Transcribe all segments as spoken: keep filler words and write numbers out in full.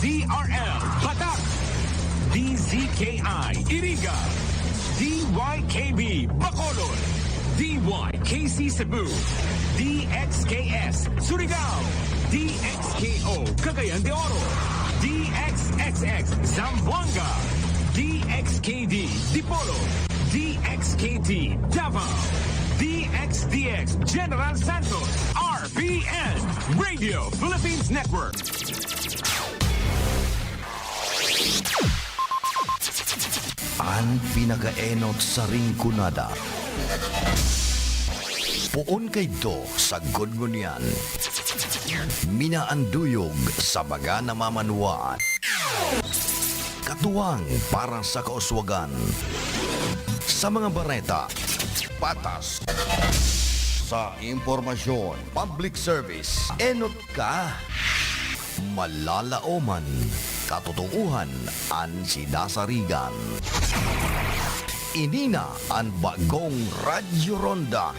D R L Batak, D Z K I Iriga, D Y K B Bacolod, D Y K C Cebu, D X K S Surigao, D X K O Cagayan de Oro, D X X X Zamboanga, D X K D Dipolog, D X K T Davao, D X D X General Santos, R P N, Radio Philippines Network. An pinakaenot sa Rinconada. Poon kaidto sagkod ngunyan. Minaanduyog sa mga namamanwaan. Katuwang para sa kauswagan. Sa mga bareta, patas. Sa impormasyon, public service, enot ka. Malalaoman, katotoohan an sinasarigan. Ini na an bagong Radyo Ronda.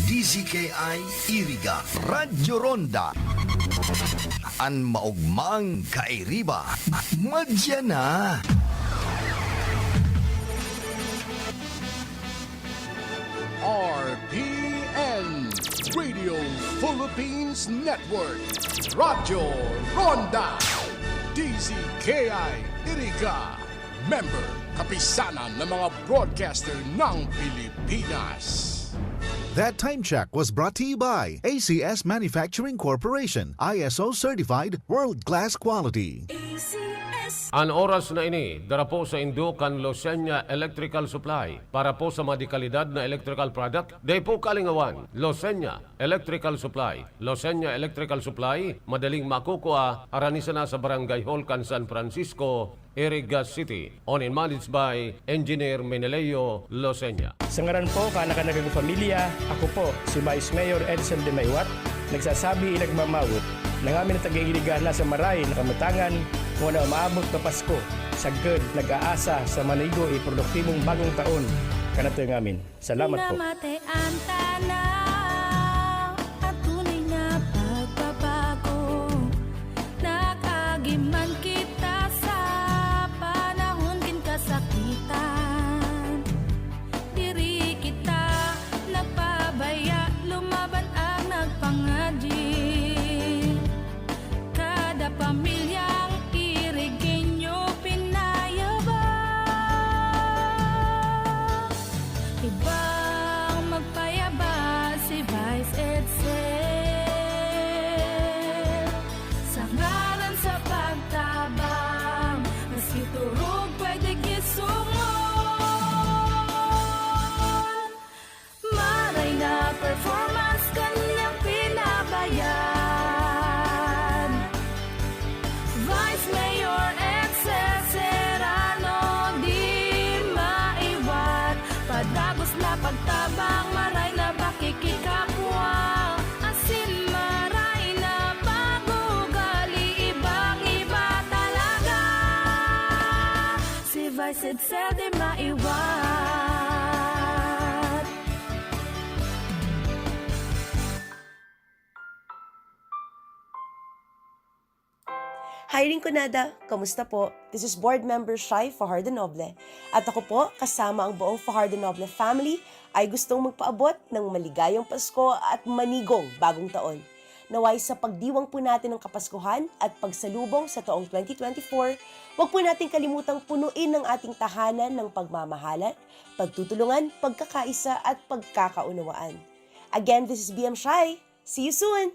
D Z K I Iriga, Radyo Ronda. An maogmang kairiba, madya na. R P N, Radio Philippines Network, Radyo Ronda, D Z K I Iriga, member, Kapisanan ng mga Broadcaster ng Pilipinas. That time check was brought to you by A C S Manufacturing Corporation, I S O certified, world-class quality. A C S. An oras na ini, dara po sa indo kan Losenya Electrical Supply. Para po sa mga dekalidad na electrical product, dai po kalingawan. Losenya Electrical Supply. Losenya Electrical Supply, madaling makukua, harani sana sa Barangay Hall kan San Francisco, Iriga City. Owned and managed by Engineer Meneleo Losenya. Sa ngaran po kan Nakanagag Pamilya, ako po si Vice Mayor Edsel de Maiwat, nagsasabi, nagmamawot na ngamin na taga-Iriga na sa maray na kamotangan, ngona umaabot na Pasko, sagkod nag-aasa sa manigo e produktibong bagong taon kan ato ngamin. Salamat po. Namatay an tanaw, an tunay na pagbabago. Nag-agi man kita sa panahon kin kasakitan. Diri kita nagpabaya, lumaban ang nagpangadi. Kada pamilyang Irigenyo pinayabang. Ibang magpayabas si Vice Edsel. Sa ngaran sa pagtabang, maski turog pwede gisungon. Maray na performance kanyang pinabayad. Vice Mayor Edsel Serrano, di maiwat. Padagos na pagtabang, maray na pakikikapwa. Asin maray na pag-ugali, ibang-iba talaga. Si Vice Edsel di maiwat. Hi, Rinconada! Kamusta po? This is Board Member Shai Fajardo Noble. At ako po, kasama ang buong Fajardo Noble family, ay gustong magpaabot ng maligayang Pasko at manigong Bagong Taon. Naway sa pagdiwang po natin ng Kapaskuhan at pagsalubong sa taong twenty twenty-four, wag po nating kalimutang punuin ang ating tahanan ng pagmamahalan, pagtutulungan, pagkakaisa at pagkakaunawaan. Again, this is B M Shai. See you soon!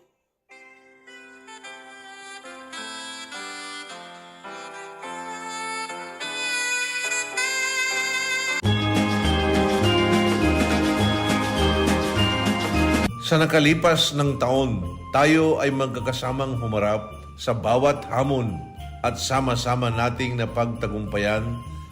Sa nakalipas nang taon, tayo ay magkakasamang humarap sa bawat hamon at sama-sama nating napagtagumpayan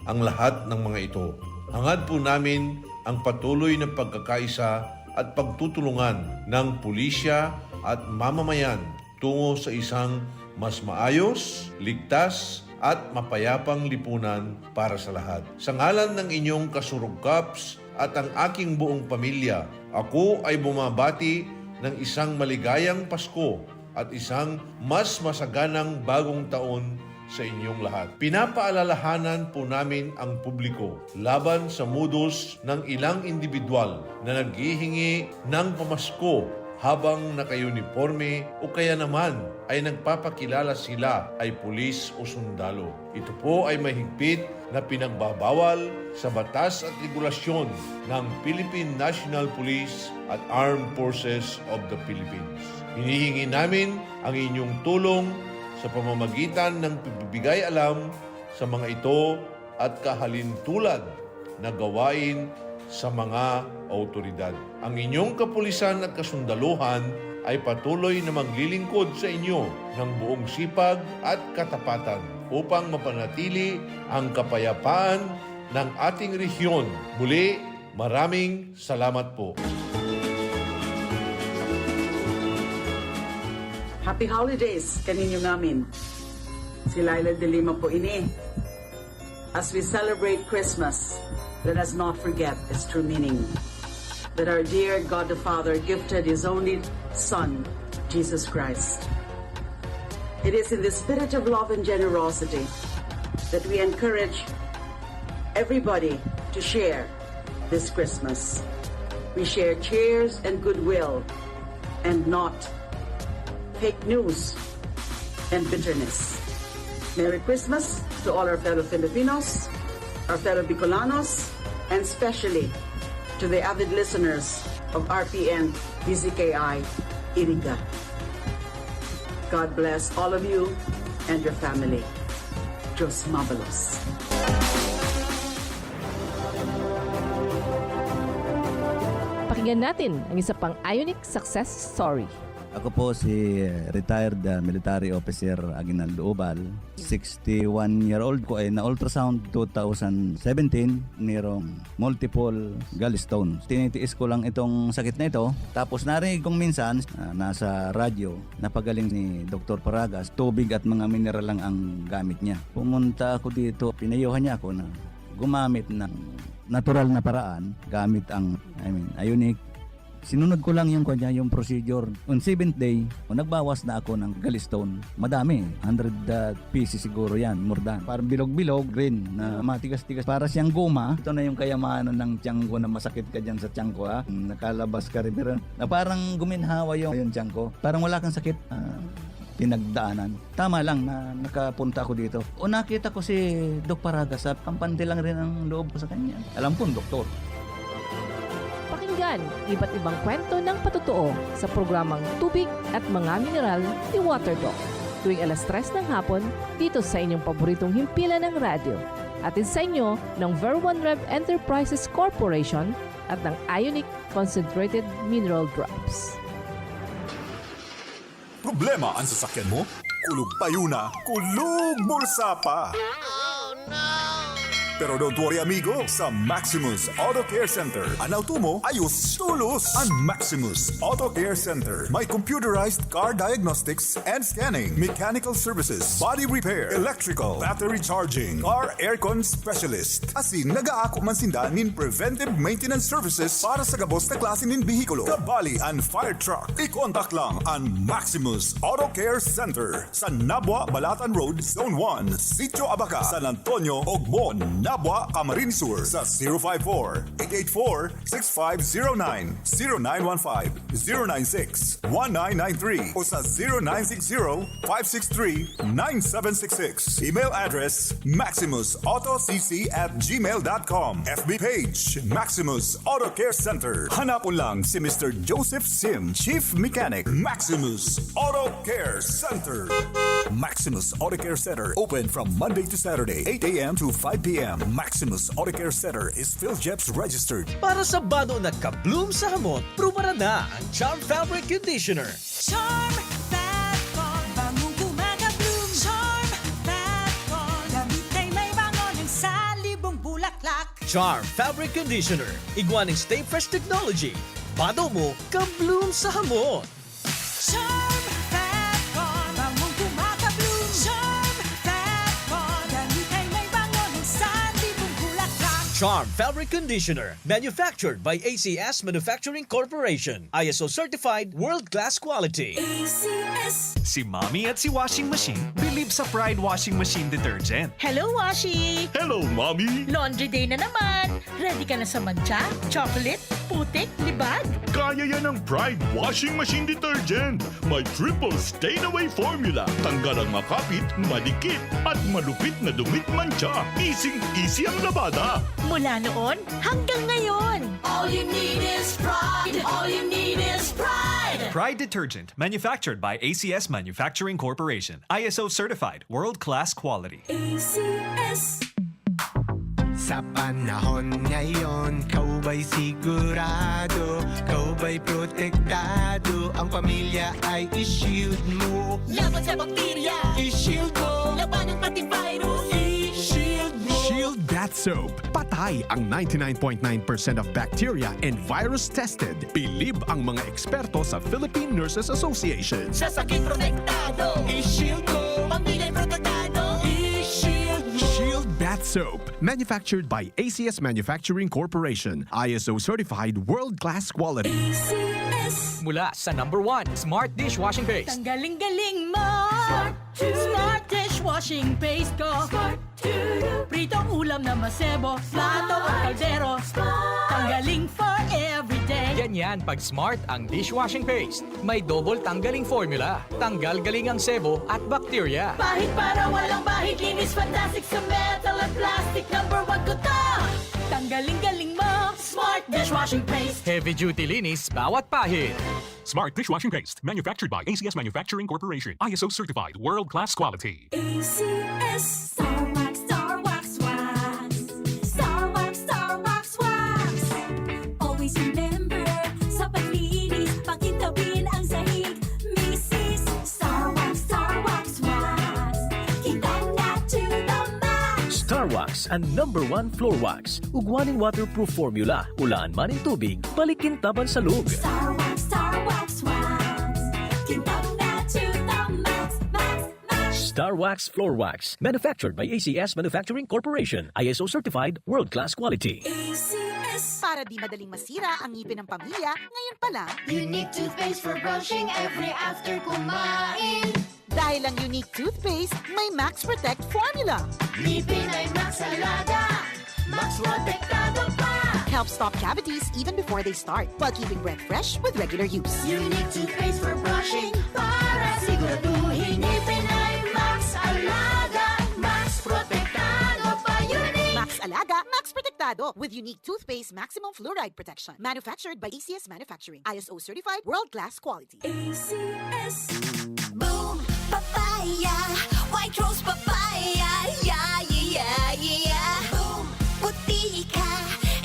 ang lahat ng mga ito. Hangad po namin ang patuloy na pagkakaisa at pagtutulungan ng pulisya at mamamayan tungo sa isang mas maayos, ligtas, at mapayapang lipunan para sa lahat. Sa ngalan ng inyong kasurog kaps at ang aking buong pamilya, ako ay bumabati ng isang maligayang Pasko at isang mas masaganang bagong taon sa inyong lahat. Pinapaalalahanan po namin ang publiko laban sa modus ng ilang indibidwal na naghihingi ng pamasko habang naka-uniporme o kaya naman ay nagpapakilala sila ay pulis o sundalo. Ito po ay mahigpit na pinagbabawal sa batas at regulasyon ng Philippine National Police at Armed Forces of the Philippines. Hinihingi namin ang inyong tulong sa pamamagitan ng pagbibigay alam sa mga ito at kahalintulad na gawain sa mga awtoridad. Ang inyong kapulisan at kasundaluhan ay patuloy na maglilingkod sa inyo ng buong sipag at katapatan upang mapanatili ang kapayapaan ng ating rehiyon. Muli, maraming salamat po. Happy Holidays kaninyo ngamin. Si Laila de Lima po ini. As we celebrate Christmas, let us not forget its true meaning. That our dear God the Father gifted His only Son, Jesus Christ. It is in the spirit of love and generosity that we encourage everybody to share this Christmas. We share cheers and goodwill and not fake news and bitterness. Merry Christmas to all our fellow Filipinos, our fellow Bicolanos, and especially to the avid listeners of R P N D Z K I Iriga. God bless all of you and your family. Diyos mabalos. Pakinggan natin ang isa pang Ionic success story. Ako po si retired ah, military officer Aguinaldo Ubal. Sixty-one year old ko ay na-ultrasound two thousand seventeen, mayroong multiple gallstones. Tinitiis ko lang itong sakit na ito. Tapos narinig kong minsan, ah, nasa radyo, napagaling ni Doktor Paragas, tubig at mga mineral lang ang gamit niya. Pumunta ako dito, pinayuhan niya ako na gumamit ng natural na paraan gamit ang, I mean, ionic. Sinunod ko lang yung kanya, yung procedure. On seventh day, o nagbawas na ako ng gallstone. Madami, hundred uh, pieces siguro yan, more than. Parang bilog-bilog, green, na matigas-tigas. Para siyang goma, ito na yung kayamanan ng tiyan ko na masakit ka dyan sa tiyan ko, ha? Nakalabas ka rin, pero na parang guminhawa yung, yung tiyan ko. Parang wala kang sakit. Ah, pinagdaanan. Tama lang na nakapunta ako dito. O nakita ko si Doc Paraga sa kampante lang rin ang loob ko sa kanya. Alam kong doktor. Pakinggan iba't ibang kwento ng patotoo sa programang Tubig at Mga Mineral ni Water Doc tuwing alas tres ng hapon dito sa inyong paboritong himpilan ng radyo. Hatid sa inyo ng Ver One Rev Enterprises Corporation at ng Ionic Concentrated Mineral Drops. Problema an sasakyan mo? Kulog payo na, kulog bulsa pa! Pero don't worry amigo, sa Maximus Auto Care Center, an auto mo ayos tolos! An Maximus Auto Care Center may computerized car diagnostics and scanning, mechanical services, body repair, electrical, battery charging, car aircon specialist. Asin nagaako man sinda nin preventive maintenance services para sa gabos na klase nin behikulo, kabali an fire truck. I-contact lang an Maximus Auto Care Center sa Nabua, Balatan Road, Zone one, Sitio Abaca, San Antonio, Ogmon, Nabua, Camarines Sur sa zero five four, eight eight four, six five zero nine, zero nine one five, zero nine six, one nine nine three o sa zero nine six zero, five six three, nine seven six six. Email address, maximus auto c c at gmail dot com. F B page, Maximus Auto Care Center. Hanapon lang si Mister Joseph Sim, Chief Mechanic, Maximus Auto Care Center. Maximus Auto Care Center, open from Monday to Saturday, eight a m to five p m. Maximus Auto Care Center is PhilGEPS registered. Para sa bado na ka-bloom sa hamot, prubaran na ang Charm Fabric Conditioner. Charm Fab Con, bangong gumagabloom. Charm Fab Con, damit ay may bango ng salibong bulaklak. Charm Fabric Conditioner, igwa ning Stay Fresh Technology. Bado mo, ka-bloom sa hamot. Charm Fab Con, bangong gumagabloom. Charm Fab Con, damit ay may bango ng salibong bulaklak. Charm Fabric Conditioner, manufactured by A C S Manufacturing Corporation. I S O certified, world-class quality. A C S. Si Mommy at si Washing Machine bilib sa Pride Washing Machine Detergent. Hello, Washi! Hello, Mommy! Laundry day na naman! Ready ka na sa mantsa, chocolate, putik, libag? Kaya yan ng Pride Washing Machine Detergent. May triple stain away formula. Tanggal ang makapit, madikit, at malupit na dumi at mantsa. Easy-easy ang labada. Mula noon hanggang ngayon. All you need is Pride. All you need is Pride. Pride Detergent, manufactured by A C S Manufacturing Corporation. I S O certified, world-class quality. A C S. Sa panahon ngayon, ikaw ba'y sigurado? Ikaw ba'y protektado? Ang pamilya ay i-shield mo. Laban sa bakterya, i-shield mo. Labanan pati virus, i-shield mo. Shield Bath Soap. Patay ang ninety-nine point nine percent of bacteria and virus tested. Bilib ang mga eksperto sa Philippine Nurses Association. Sa sakit protektado, i-shield mo. Pamilya protektado, i-shield mo. Shield Bath Soap. Manufactured by A C S Manufacturing Corporation. I S O certified, world-class quality. A C S. Mula sa number one, Smart Dishwashing Paste. Tanggaling-galing mo! Smart to. Smart Dishwashing Paste ko. Smart to. Pritong ulam na masebo, plato o kaldero. Smart. Tanggaling for everyday. Ganyan pag Smart ang dishwashing paste. May double tanggaling formula. Tanggal galing ang sebo at bakterya. Pahid para walang bahid, linis fantastic sa metal at plastic. Number one ko to. Tanggaling-galing mo, Smart Dishwashing Paste. Heavy duty linis bawat pahid. Smart Dishwashing Paste, manufactured by A C S Manufacturing Corporation. I S O certified, world-class quality. A C S. Star Wax, Star Wax, Wax. Star Wax, Star Wax, Wax. Always remember, sa paglinis, pakintabin ang sahig. Misis, Star Wax, Star Wax, Wax. Kintab na to the max. Star Wax, ang number one floor wax. Ugwa nin waterproof formula, ulaan man nin tubig, balik kintaban sa log. Star Wax, Star Wax, Wax. Kintab na to the max, max, max. Star Wax Floor Wax, manufactured by A C S Manufacturing Corporation, I S O certified, world-class quality. A C S. Para di madaling masira ang ngipin ng pamilya, ngayon pa lang. Unique toothpaste for brushing every after kumain. Dahil ang Unique Toothpaste may Max Protect Formula. Ngipin ay Max Alaga, Max Protektado pa. Helps stop cavities even before they start, while keeping breath fresh with regular use. Unique toothpaste for brushing para siguraduhin ngipin ay Max Alaga, Max Protektado pa. Unique. Max Alaga, Max Protektado with Unique Toothpaste Maximum Fluoride Protection. Manufactured by A C S Manufacturing. I S O certified, world-class quality. A C S. Boom! Papaya! White Rose Papaya! Yeah, yeah, yeah, yeah, yeah! Boom! Puti ka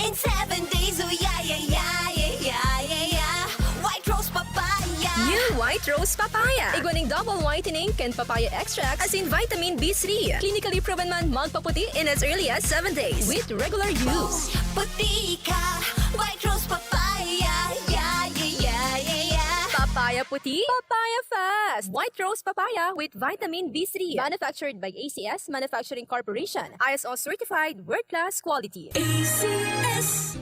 in seven days! Oh, yeah, yeah, yeah, yeah, yeah, yeah, yeah! White Rose Papaya! New White Rose Papaya! Igwa ning double whitening kan papaya extract asin vitamin B three. Clinically proven man magpaputi in as early as seven days with regular use. Boom! Puti ka! White Rose Papaya! Yeah, yeah, yeah, yeah, yeah! Papaya puti, papaya fast! White Rose Papaya with vitamin B three. Manufactured by A C S Manufacturing Corporation. I S O certified, world-class quality. A C S.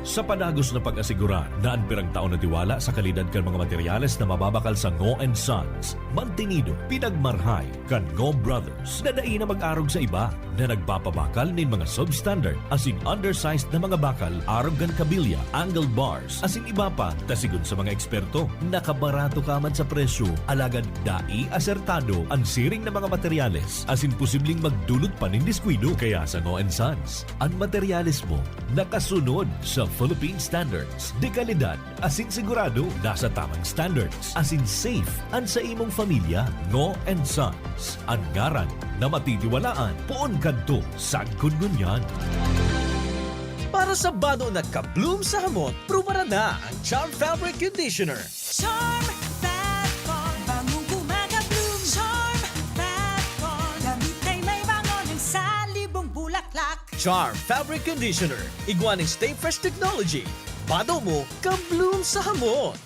Sa padagos na pag-asigurar na an pirang taon na tiwala sa kalidad kan mga materyales na mababakal sa Ngo and Sons, mantinido, pinagmarhay kan Ngo Brothers na dai na mag-arog sa iba na nagpapabakal nin mga substandard asin undersized na mga bakal arog kan kabilya, angled bars, asin iba pa, ta sigon sa mga eksperto, nakabarato ka man sa presyo, alagad dai asertado an siring na mga materyales asin posibleng magdulot pa nin diskuido. Kaya sa Ngo and Sons, an materyales mo nakasunod sa Philippine standards de kalidad asin sigurado nasa tamang standards asin safe an sa imong pamilya. Ngo and Sons, an ngaran na matitiwalaan poon kadto sagkod ngunyan. Para sa bado na ka-bloom sa hamot, prubaran na ang Charm Fabric Conditioner. Charm Fab Con, bangong kumaka-bloom. Charm Fab Con, damit ay may bango ng salibong bulaklak. Charm Fabric Conditioner, igwa ning Stay Fresh Technology. Bado mo, ka-bloom sa hamot.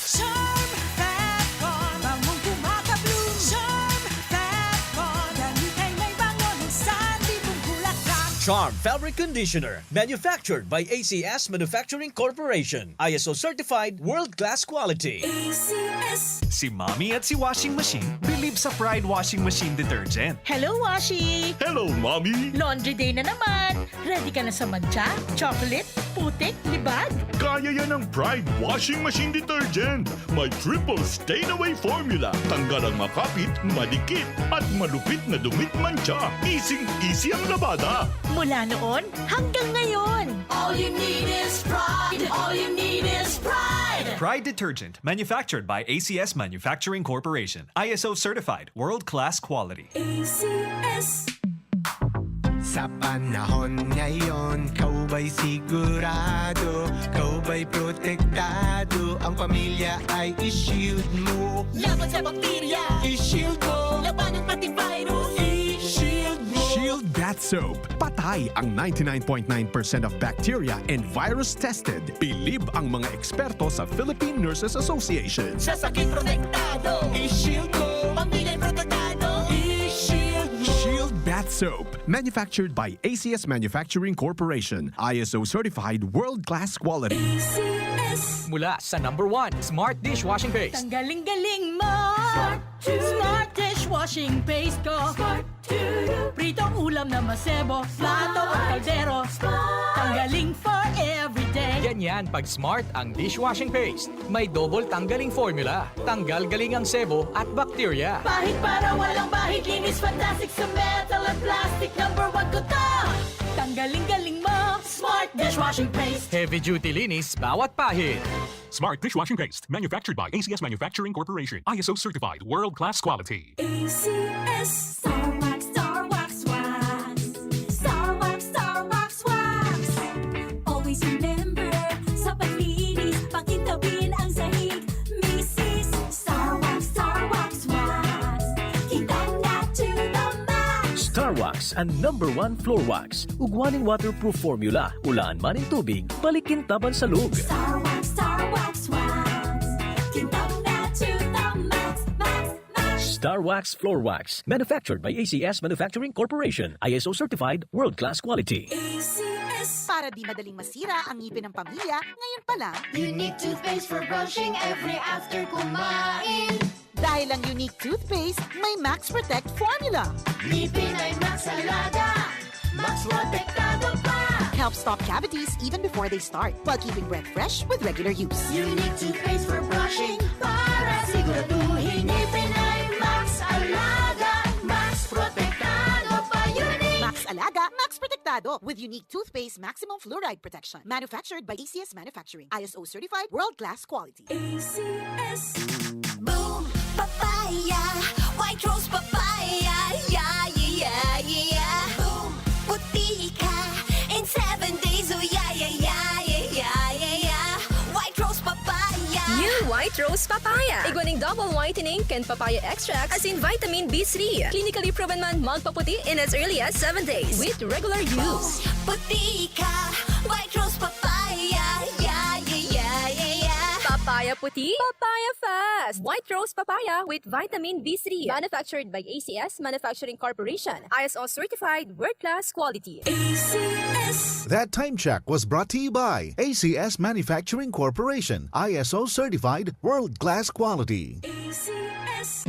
Charm Fab Con, bangong kumaka-bloom. Charm Fab Con, damit ay may bango ng salibong bulaklak. Charm Fabric Conditioner, manufactured by A C S Manufacturing Corporation. I S O certified, world-class quality. A C S. Si Mommy at si Washing Machine bilib sa Pride Washing Machine Detergent. Hello, Washi! Hello, Mommy! Laundry day na naman! Ready ka na sa mantsa, chocolate, putik, libag? Kaya yan ng Pride Washing Machine Detergent. May triple stain away formula. Tanggal ang makapit, madikit, at malupit na dumit mantsa. Easing-easy ang labada. Mula noon hanggang ngayon. All you need is Pride. All you need is Pride. Pride Detergent, manufactured by A C S Manufacturing Corporation. I S O certified, world-class quality. A C S. Sa panahon ngayon, kaw ba'y sigurado? Kaw ba'y protektado? Ang pamilya ay i-shield mo. Laban sa bakterya, i-shield mo. Labanan pati virus, i-shield mo. Shield Bath Soap. Patay ang ninety-nine point nine percent of bacteria and virus tested. Bilib ang mga eksperto sa Philippine Nurses Association. Sa sakit protektado, i-shield mo. Pamilya protektado, i-shield mo. Shield Bath Soap. Manufactured by A C S Manufacturing Corporation. I S O certified, world-class quality. A C S. Mula sa number one, Smart Dishwashing Paste. Tanggaling-galing mo! Smart Smart Dishwashing Paste ko! Smart Pritong ulam na masebo, plato o kaldero. Tanggaling for everyday. Ganyan pag Smart ang dishwashing paste. May double tanggaling formula. Tanggal galing ang sebo at bakterya. Pahid para walang bahid, linis fantastic sa metal at plastic. Number one ko to. Tanggaling galing mo, Smart Dishwashing Paste. Heavy duty linis bawat pahid. Smart Dishwashing Paste, manufactured by A C S Manufacturing Corporation. I S O certified, world-class quality. A C S. Star Wax, Star Wax, Wax. Star Wax, Star Wax, Wax. Always remember, sa paglinis, pakintabin ang sahig. Misis, Star Wax, Star Wax, Wax. Kintang na to the max. Star Wax, ang number one floor wax. Ugwa nin waterproof formula. Ulaan man nin tubig, balik kintaban sa log. Star Wax, Star Wax, Wax. Kintang na to the max, max, max. Star Wax Floor Wax. Manufactured by A C S Manufacturing Corporation. I S O certified, world-class quality. A C S. Para di madaling masira ang ngipin ng pamilya, ngayon pa lang. Unique toothpaste for brushing every after kumain. Dahil ang Unique Toothpaste may Max Protect Formula. Ngipin ay Max Alaga, Max Protektado pa. Helps stop cavities even before they start, while keeping breath fresh with regular use. Unique Toothpaste for brushing para siguraduhin ngipin ay Max Alaga, Max Protektado pa. Unique. Max Alaga, Max Protektado with Unique Toothpaste Maximum Fluoride Protection. Manufactured by A C S Manufacturing. I S O certified, world-class quality. A C S. Boom! Papaya! White Rose Papaya! Yeah, yeah, yeah, yeah, yeah! Boom! Puti ka in seven days! Oh, yeah, yeah, yeah, yeah, yeah, yeah, yeah! White Rose Papaya! New White Rose Papaya! Igwa ning double whitening kan papaya extract asin vitamin B three. Clinically proven man magpaputi in as early as seven days with regular use. Puti ka! White Rose Papaya! Yeah, yeah, yeah, yeah, yeah! Papaya puti, papaya fast! White Rose Papaya with vitamin B three. Manufactured by A C S Manufacturing Corporation. I S O certified, world-class quality. A C S. That time check was brought to you by A C S Manufacturing Corporation. I S O certified, world-class quality. A C S.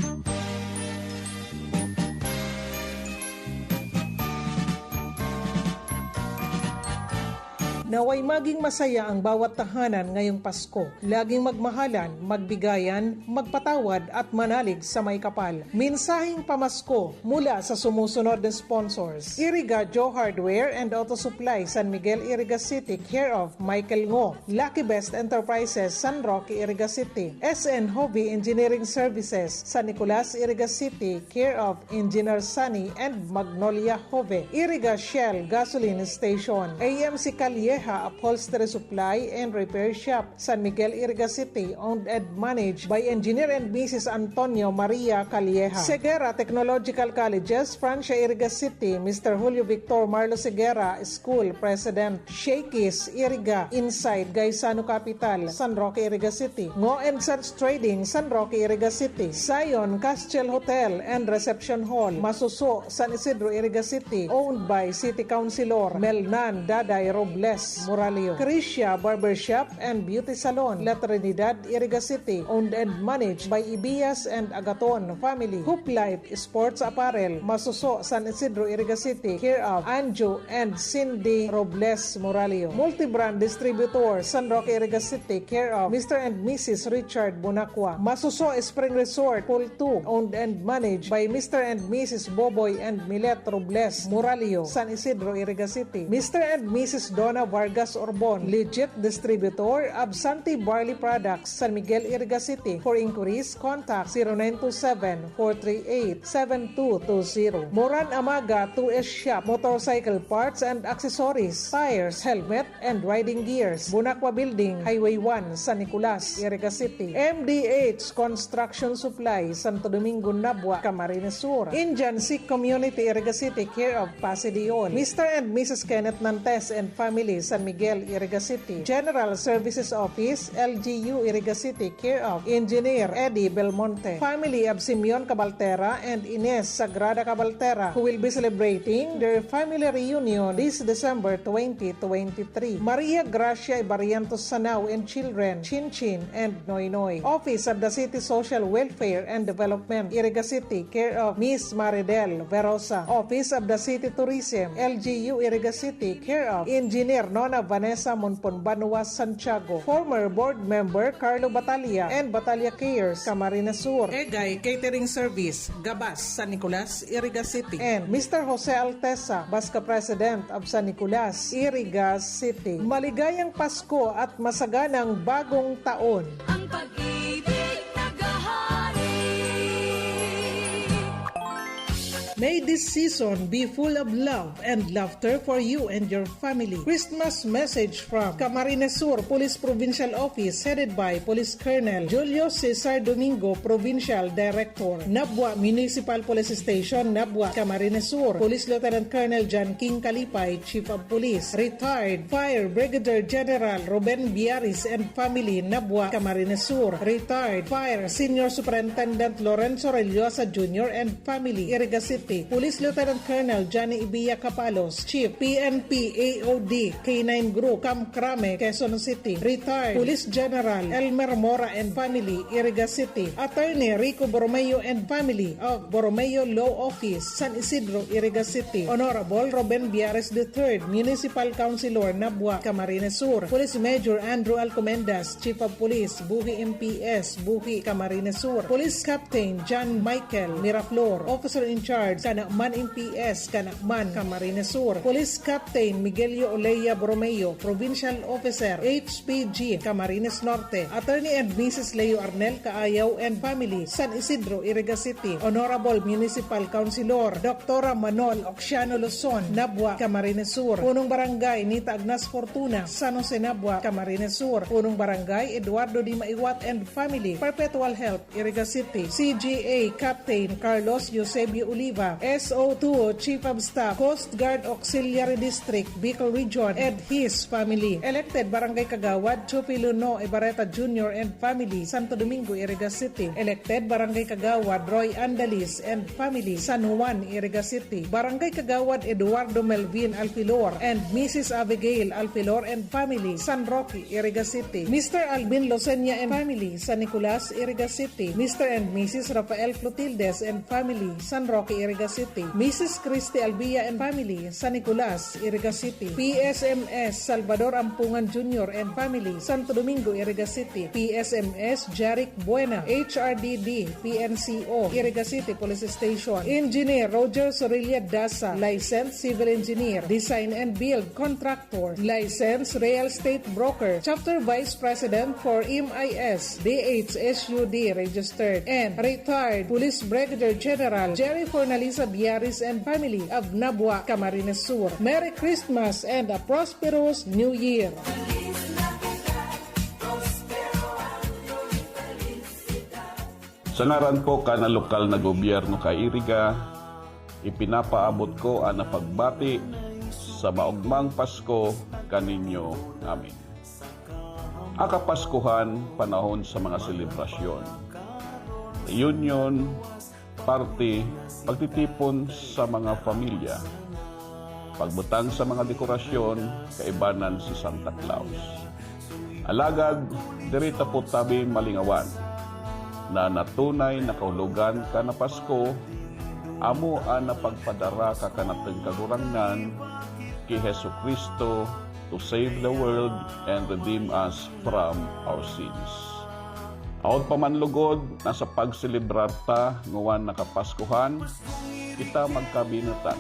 Naway maging masaya ang bawat tahanan ngayong Pasko. Laging magmahalan, magbigayan, magpatawad at manalig sa may kapal. Mensaheng pamasko mula sa sumusunod na sponsors: Iriga Joe Hardware and Auto Supply, San Miguel, Iriga City, care of Michael Ngo. Lucky Best Enterprises, San Roque, Iriga City. S N Hobby Engineering Services, San Nicolas, Iriga City, care of Engineer Sunny and Magnolia Jove. Iriga Shell Gasoline Station. A M C Calleja Upholstery Supply and Repair Shop, San Miguel, Iriga City, owned and managed by Engineer and Missus Antonio Maria Calleja. Segura Technological Colleges, Francia, Iriga City, Mister Julio Victor Marlo Segura, School President, Shakey's, Iriga, Inside, Gaisano Capital, San Roque, Iriga City, Ngo and Sons Trading, San Roque, Iriga City, Zion, Castiel Hotel and Reception Hall, Masuso, San Isidro, Iriga City, owned by City Councilor Melnan Daday Robles Moralio, Crisia Barbershop and Beauty Salon, La Trinidad, Iriga City, owned and managed by Ibias and Agaton family, Hoop Life Sports Apparel, Masuso, San Isidro, Iriga City, care of Anjo and Cindy Robles Moralio, Multibrand Distributor, San Roque, Iriga City, care of Mister and Missus Richard Bonacqua, Masuso Spring Resort, Pool two, owned and managed by Mister and Missus Boboy and Milet Robles Moralio, San Isidro, Iriga City, Mister and Missus Donna Vargas Orbon, legit distributor of Santi Barley Products, San Miguel, Iriga City. For inquiries, contact zero nine two seven, four three eight, seven two two zero. Moran Amaga, two S Shop, motorcycle parts and accessories, tires, helmet, and riding gears. Bonacqua Building, Highway one, San Nicolas, Iriga City. M D H Construction Supply, Santo Domingo, Nabua, Camarines Sur. Indian Sikh Community, Iriga City, care of Pasidiol. Mister and Missus Kenneth Nantes and family, San Miguel, Iriga City. General Services Office, L G U, Iriga City, care of Engineer Eddie Belmonte. Family of Simeon Cabaltera and Ines Sagrada Cabaltera, who will be celebrating their family reunion this December twenty twenty-three. Maria Gracia Ibariantos Sanao and children, Chin Chin and Noy Noy. Office of the City Social Welfare and Development, Iriga City, care of Miss Maridel Verosa. Office of the City Tourism, L G U, Iriga City, care of Engineer Nona Vanessa Monpon Banua Santiago. Former board member Carlo Batalla and Batalla Cares, Camarines Sur. Egay Catering Service, Gabas, San Nicolas, Iriga City. And Mister Jose Altesa, Basca President of San Nicolas, Iriga City. Maligayang Pasko at masaganang Bagong Taon! Ang pag-ibig naghahari. May this season be full of love and laughter for you and your family. Christmas message from Camarines Sur Police Provincial Office, headed by Police Colonel Julio Cesar Domingo, Provincial Director. Nabua Municipal Police Station, Nabua, Camarines Sur. Police Lieutenant Colonel John King Kalipay, Chief of Police. Retired Fire Brigadier General Ruben Biaris and family, Nabua, Camarines Sur. Retired Fire Senior Superintendent Lorenzo Rellosa Junior and family, Iriga City. Police Lieutenant Colonel Johnny Ibiya Capalos, Chief, P N P A O D K nine Group, Camp Crame, Quezon City. Retired Police General Elmer Mora and family, Iriga City. Attorney Rico Borromeo and family of Borromeo Law Office, San Isidro, Iriga City. Honorable Ruben Biares the third, Municipal Councilor, Nabua, Camarines Sur. Police Major Andrew Alcomendas, Chief of Police, Buhi M P S, Buhi, Camarines Sur. Police Captain John Michael Miraflor, Officer in Charge, Canaman M P S, Canaman, Camarines Sur. Police Captain Miguelio Oleya Borromeo, Provincial Officer, H P G, Camarines Norte. Attorney and Missus Leo Arnel Kaayaw and family, San Isidro, Iriga City. Honorable Municipal Councilor Doctora Manol Oxiano Luzon, Nabua, Camarines Sur. Punong Barangay Nita Agnas Fortuna, San Jose, Nabua, Camarines Sur. Punong Barangay Eduardo Di Maiwat and family, Perpetual Help, Iriga City. C G A Captain Carlos Eusebio Oliva, S O two Chief of Staff, Coast Guard Auxiliary District, Bicol Region, and his family. Elected Barangay Kagawad Chupilo No Ibarreta Junior and family, Santo Domingo, Iriga City. Elected Barangay Kagawad Roy Andalis and family, San Juan, Iriga City. Barangay Kagawad Eduardo Melvin Alfilor and Missus Abigail Alfilor and family, San Roque, Iriga City. Mister Alvin Losenia and family, San Nicolas, Iriga City. Mister and Missus Rafael Clotildes and family, San Roque, Iriga City. Missus Christy Albia and family, San Nicolas, Iriga City. P S M S Salvador Ampungan Junior and family, Santo Domingo, Iriga City. P S M S Jaric Buena, H R D D, P N C O, Iriga City Police Station. Engineer Roger Sorilla Dasa, licensed civil engineer, design and build contractor, licensed real estate broker, chapter vice president for M I S, D H S U D registered, and retired Police Brigadier General Jerry Fornal Lisa Biaris and family of Nabua, Camarines Sur. Merry Christmas and a prosperous New Year! Sa ngaran po kan lokal na gobyerno kan Iriga, ipinapaabot ko an pagbati sa maogmang Pasko kaninyo amin. An Kapaskuhan, panahon sa mga selebrasyon, reunion, party, pagtitipon sa mga pamilya, pagbutang sa mga dekorasyon, kaibanan si Santa Claus. Alagad, diri ta po tabi malingawan na an tunay na kahulogan kan Pasko amo an pagpadara kan ating Kagurangnan, ki Jesu-Cristo, to save the world and redeem us from our sins. Aon pa man lugod na sa pagselebrar ta ngani an Kapaskuhan, kita magkabinutan,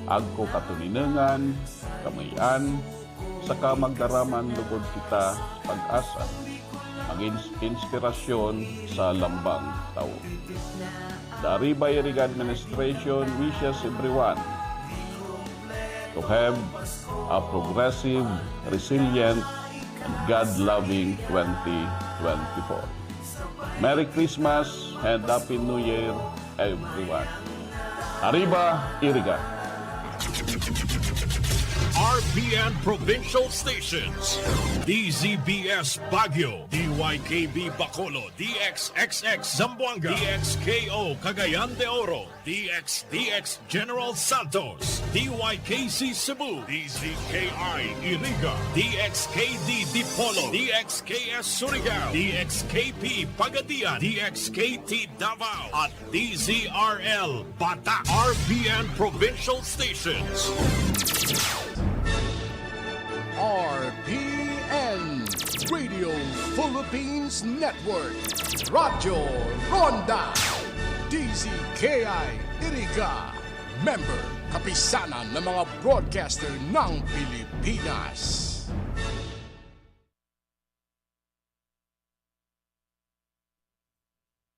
agko katoninongan, kamay-an, saka magdaraman lugod kita pag-asa, magin inspirasyon sa lambang tawo. The Arriba Iriga Administration wishes everyone to have a progressive, resilient, and God-loving twenty twenty-four. Merry Christmas and Happy New Year, everyone. Arriba, Iriga! R P N Provincial Stations, D Z B S Baguio, D Y K B Bacolod, D X X X Zamboanga, D X K O Cagayan de Oro, D X D X General Santos, D Y K C Cebu, D Z K I Iriga, D X K D Dipolog, D X K S Surigao, D X K P Pagadian, D X K T Davao, at D Z R L Batak, R P N Provincial Stations. R P N Radio Philippines Network, Radyo Ronda, D Z K I Iriga, member, Kapisanan ng mga Broadcaster ng Pilipinas.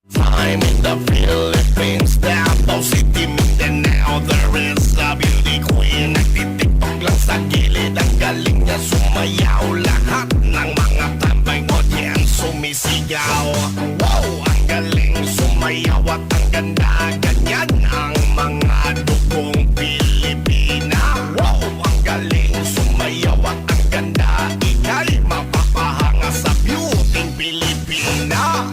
Time in the Philippines, Davao City, Mindanao, there is a beauty queen. Nagtitiktok lang sa gilid, ang galing niya sumayaw. Lahat ng mga tambay audience sumisigaw. Wow, ang galing sumayaw at ang ganda. Ganyan ang mga dugong Pilipina. Wow, ang galing sumayaw at ang ganda. Ika'y mapapahanga sa beauty Pilipina.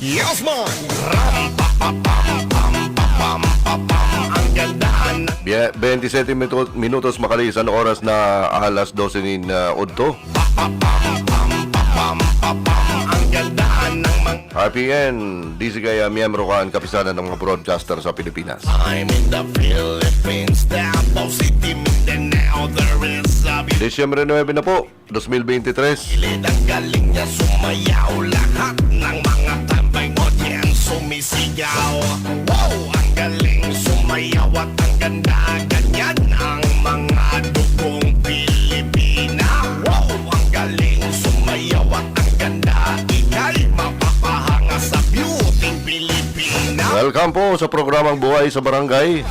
Yes, man! Ram, pa, pa, pam, pam, pa, pam, pa, pam. Ang ganda ng Bie- twenty-seven minuto- minutos makalisan oras na alas dose nin ah, udto. Pa, pa, pam, pam, pa, pam, pa, pam. Ang ganda ng mga R P N, D Z K I, miyembro kan Kapisanan ng mga Broadcaster sa Pilipinas. I'm in the Philippines, Davao City, Mindanao. There is a beauty Disyembre nuebe na po, dos mil beintitres. Gilid, ang galing niya sumayaw. Lahat ng mga tambay audience sumisigaw. Wow, ang galing sumayaw at ang ganda. Ganyan ang mga dugong Pilipina. Wow, ang galing sumayaw at ang ganda. Ika'y mapapahanga sa beauty Pilipina. Welcome po sa programang Buhay sa Barangay.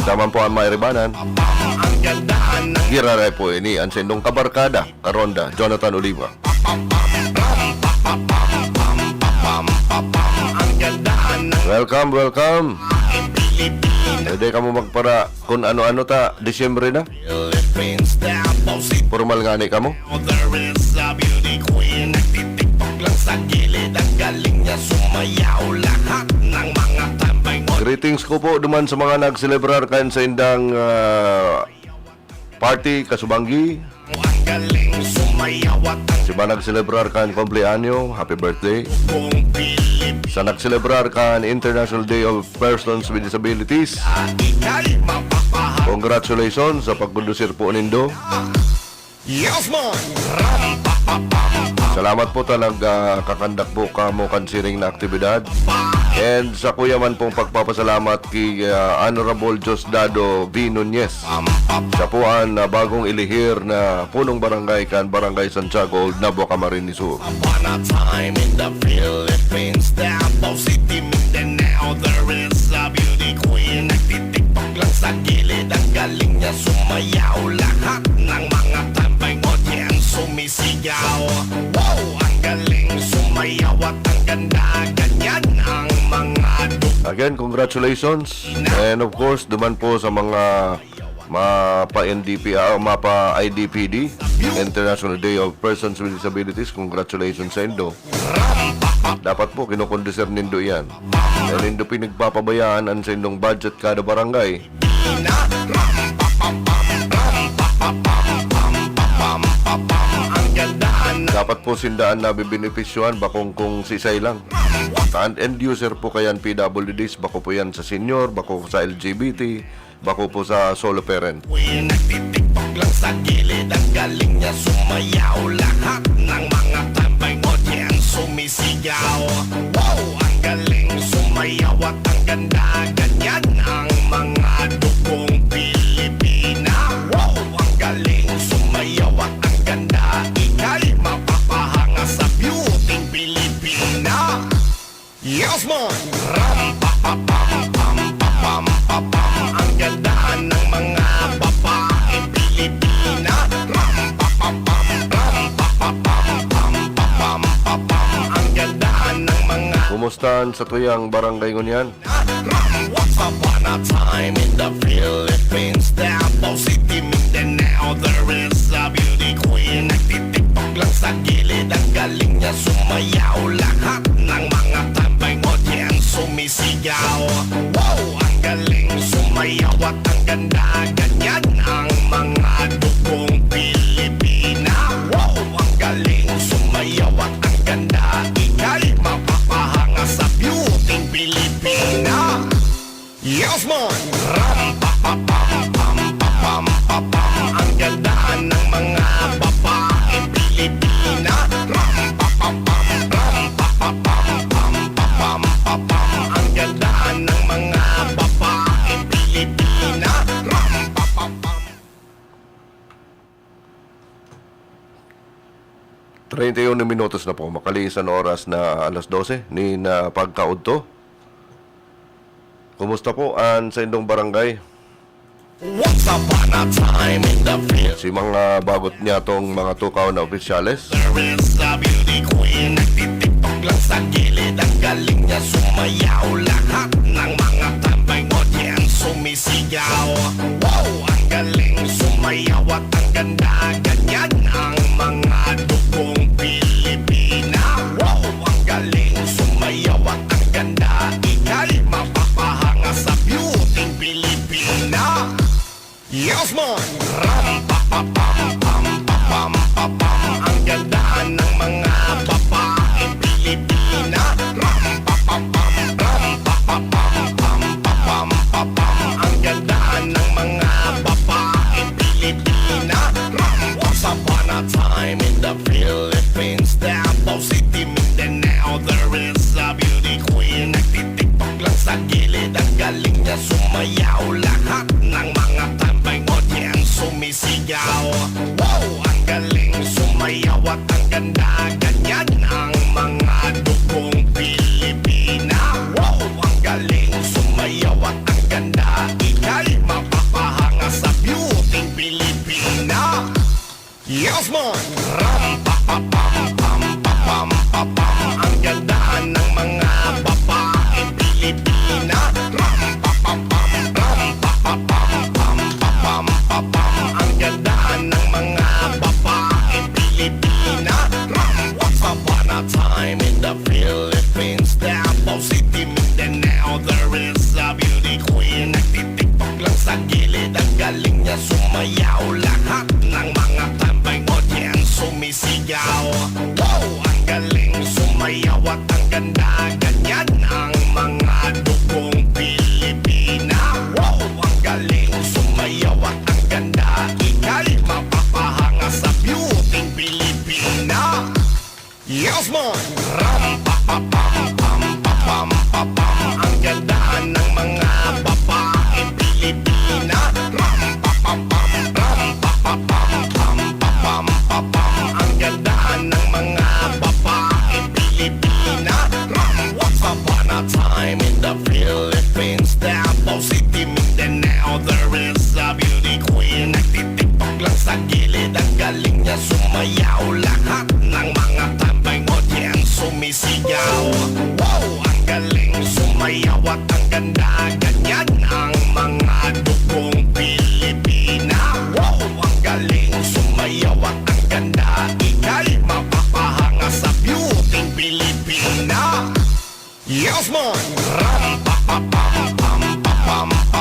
Tama po ang mairibanan. Ang ganda ng Giraray po ini ang sindong kabarkada, karonda, Jonathan Oliva. Ang ganda ng Welcome, welcome. Pilipinas. Pwede kamo magpara kung ano-ano ta, Disyembre na. Philippines, Davao City. Formal nga ni kamo. There is a beauty queen. Nagtitiktok lang sa gilid. Ang galing niya sumayaw. Lahat ng mga tambay mo. Greetings ko po duman sa mga nagselebrar kan sa indang ah, party, kasubanggi. Ang galing sumayaw at ang Sa mga nagselebrar kan kumpleanyo, happy birthday. kong Pilip. Sa nagselebrar kan International Day of Persons with Disabilities, Ika'y mapapahal. Congratulations sa pagkondusir po nindo. Yes, man! Ram, pa, pa, pam, pam. Salamat po talaga, kakandak po kamo kan siring na aktibidad. And sa kuya man pong pagpapasalamat kay ah, Honorable Diosdado V. Nunez. Siya po ang ah, bagong ilihir na punong barangay kan Barangay Santiago Old, Nabua, Camarines Sur. Upon a time in the Philippines, Davao City, Mindanao, there is a beauty Mayaw lahat ng mga tambay audience sumisigaw. Wow! Ang galing sumayaw at ang ganda, ganyan ang mga dugong. Again, congratulations. And of course, duman po sa mga mapa N D P, ah, mapa I D P D, International Day of Persons with Disabilities. Congratulations sa indo. Dapat po, kinukondisir nindo yan. Dahil nindo pinagpapabayaan ang sa indong budget kada barangay. Dapat po sindaan na bibenepisyohan, bakong kung sisay lang. Ang end user po kayan P W Ds, bako po yan sa senior, bako sa L G B T, bako po sa solo parent. Uy, nagtitiktok lang sa gilid. Ang galing niya sumayaw. Lahat ng mga tambay audience sumisigaw. Wow! Ang galing sumayaw at ang ganda. Ganyan ang mga dugong Pilipina. Wow! Ang galing sumayaw at ang ganda. Ika'y mapapahanga sa beauty Pilipina. Yes, man! Ram, pa, pa, pam, pam, pa, pam, pa, pam. Ang ganda ng mga babae Pilipina. Ram, pa, pa, pam, ram, pa, pa, pam, pam, pa, pam, pa, pam. Ang ganda ng mga Kumusta ang satuyang barangay ngunyan? Ram, once upon a time in the Philippines, Davao City, Mindanao, there is a beauty queen. Nagtitiktok lang sa gilid, ang galing niya sumayaw. Lahat ng mga tambay audience sumisigaw. Wow! Ang galing sumayaw at ang ganda. Ganyan ang mga dugong Pilipina. Wow! Ang galing sumayaw at ang ganda. Ika'y mapapahanga sa beauty Pilipina. Yes, man! Ram, pa, pa, pam, pam, pa, pam, pa, pam. Ang ganda ng mga babae Pilipina. Ram, pa, pa, pam, ram, pa, pa, pam, pam, pa, pam, pa, pam. Ang ganda ng mga babae Pilipina. Ram, pa, pa, pam. Treinta y uno minutos na po, makaliis an oras na alas dose nin, ah, pagkaudto. Kumusta po ang sa indong barangay? Once upon a time in the field, Si mga bagot niya tong mga tukaw na opisyales. there is a beauty queen. Nagtitiktok lang sa gilid. Ang galing niya sumayaw. Lahat ng mga tambay audience sumisigaw. Wow! Ang galing sumayaw at ang ganda. Ganyan ang mga dugong Pilipina. Wow! Ang galing sumayaw at ang ganda. Ika'y mapapahanga sa beauty Pilipina. Yes, man! Ram, pa, pa, pam, pam, pa, pam, pa, pam. Ang ganda ng mga babae Pilipina. Ram, pa, pa, pam, ram, pa, pa, pam, pam, pa, pam, pa, pam. Ang ganda ng mga babae Pilipina. Ram, once upon a time in the Philippines, Davao City, Mindanao, there is a beauty queen. Nagtitiktok lang sa gilid. Ang galing niya sumayaw. Lahat ng mga tambay audience sumisigaw. Wow! Ang galing sumayaw at ang ganda. Ganyan ang mga dugong Pilipina. Wow! Ang galing sumayaw at ang ganda. Ika'y mapapahanga sa beauty Pilipina. Yes, man! Ram, pa, pa, pam, pam, pa, pam, pa, pam. Ang ganda ng mga babae Pilipina. Ram, pa, pa, pam, ram, pa, pa, pam, pam, pa, pam, pa, pam. Ang ganda ng mga babae Pilipina. Ram, once upon a time in the Philippines, Davao City, Mindanao, there is a beauty queen. Nagtitiktok lang sa gilid. Ang galing niya sumayaw. Lahat ng mga tambay audience sumisigaw. Wow! Ang galing sumayaw at ang ganda. Ganyan ang mga dugong Pilipina. Wow! Ang galing sumayaw at ang ganda. Ika'y mapapahanga sa beauty Pilipina. Yes, man! Ram, pa, pa, pam, pam, pa, pam, pa, pam. Ang ganda ng mga babae Pilipina. Ram, pa, pa, pam, ram, pa, pa,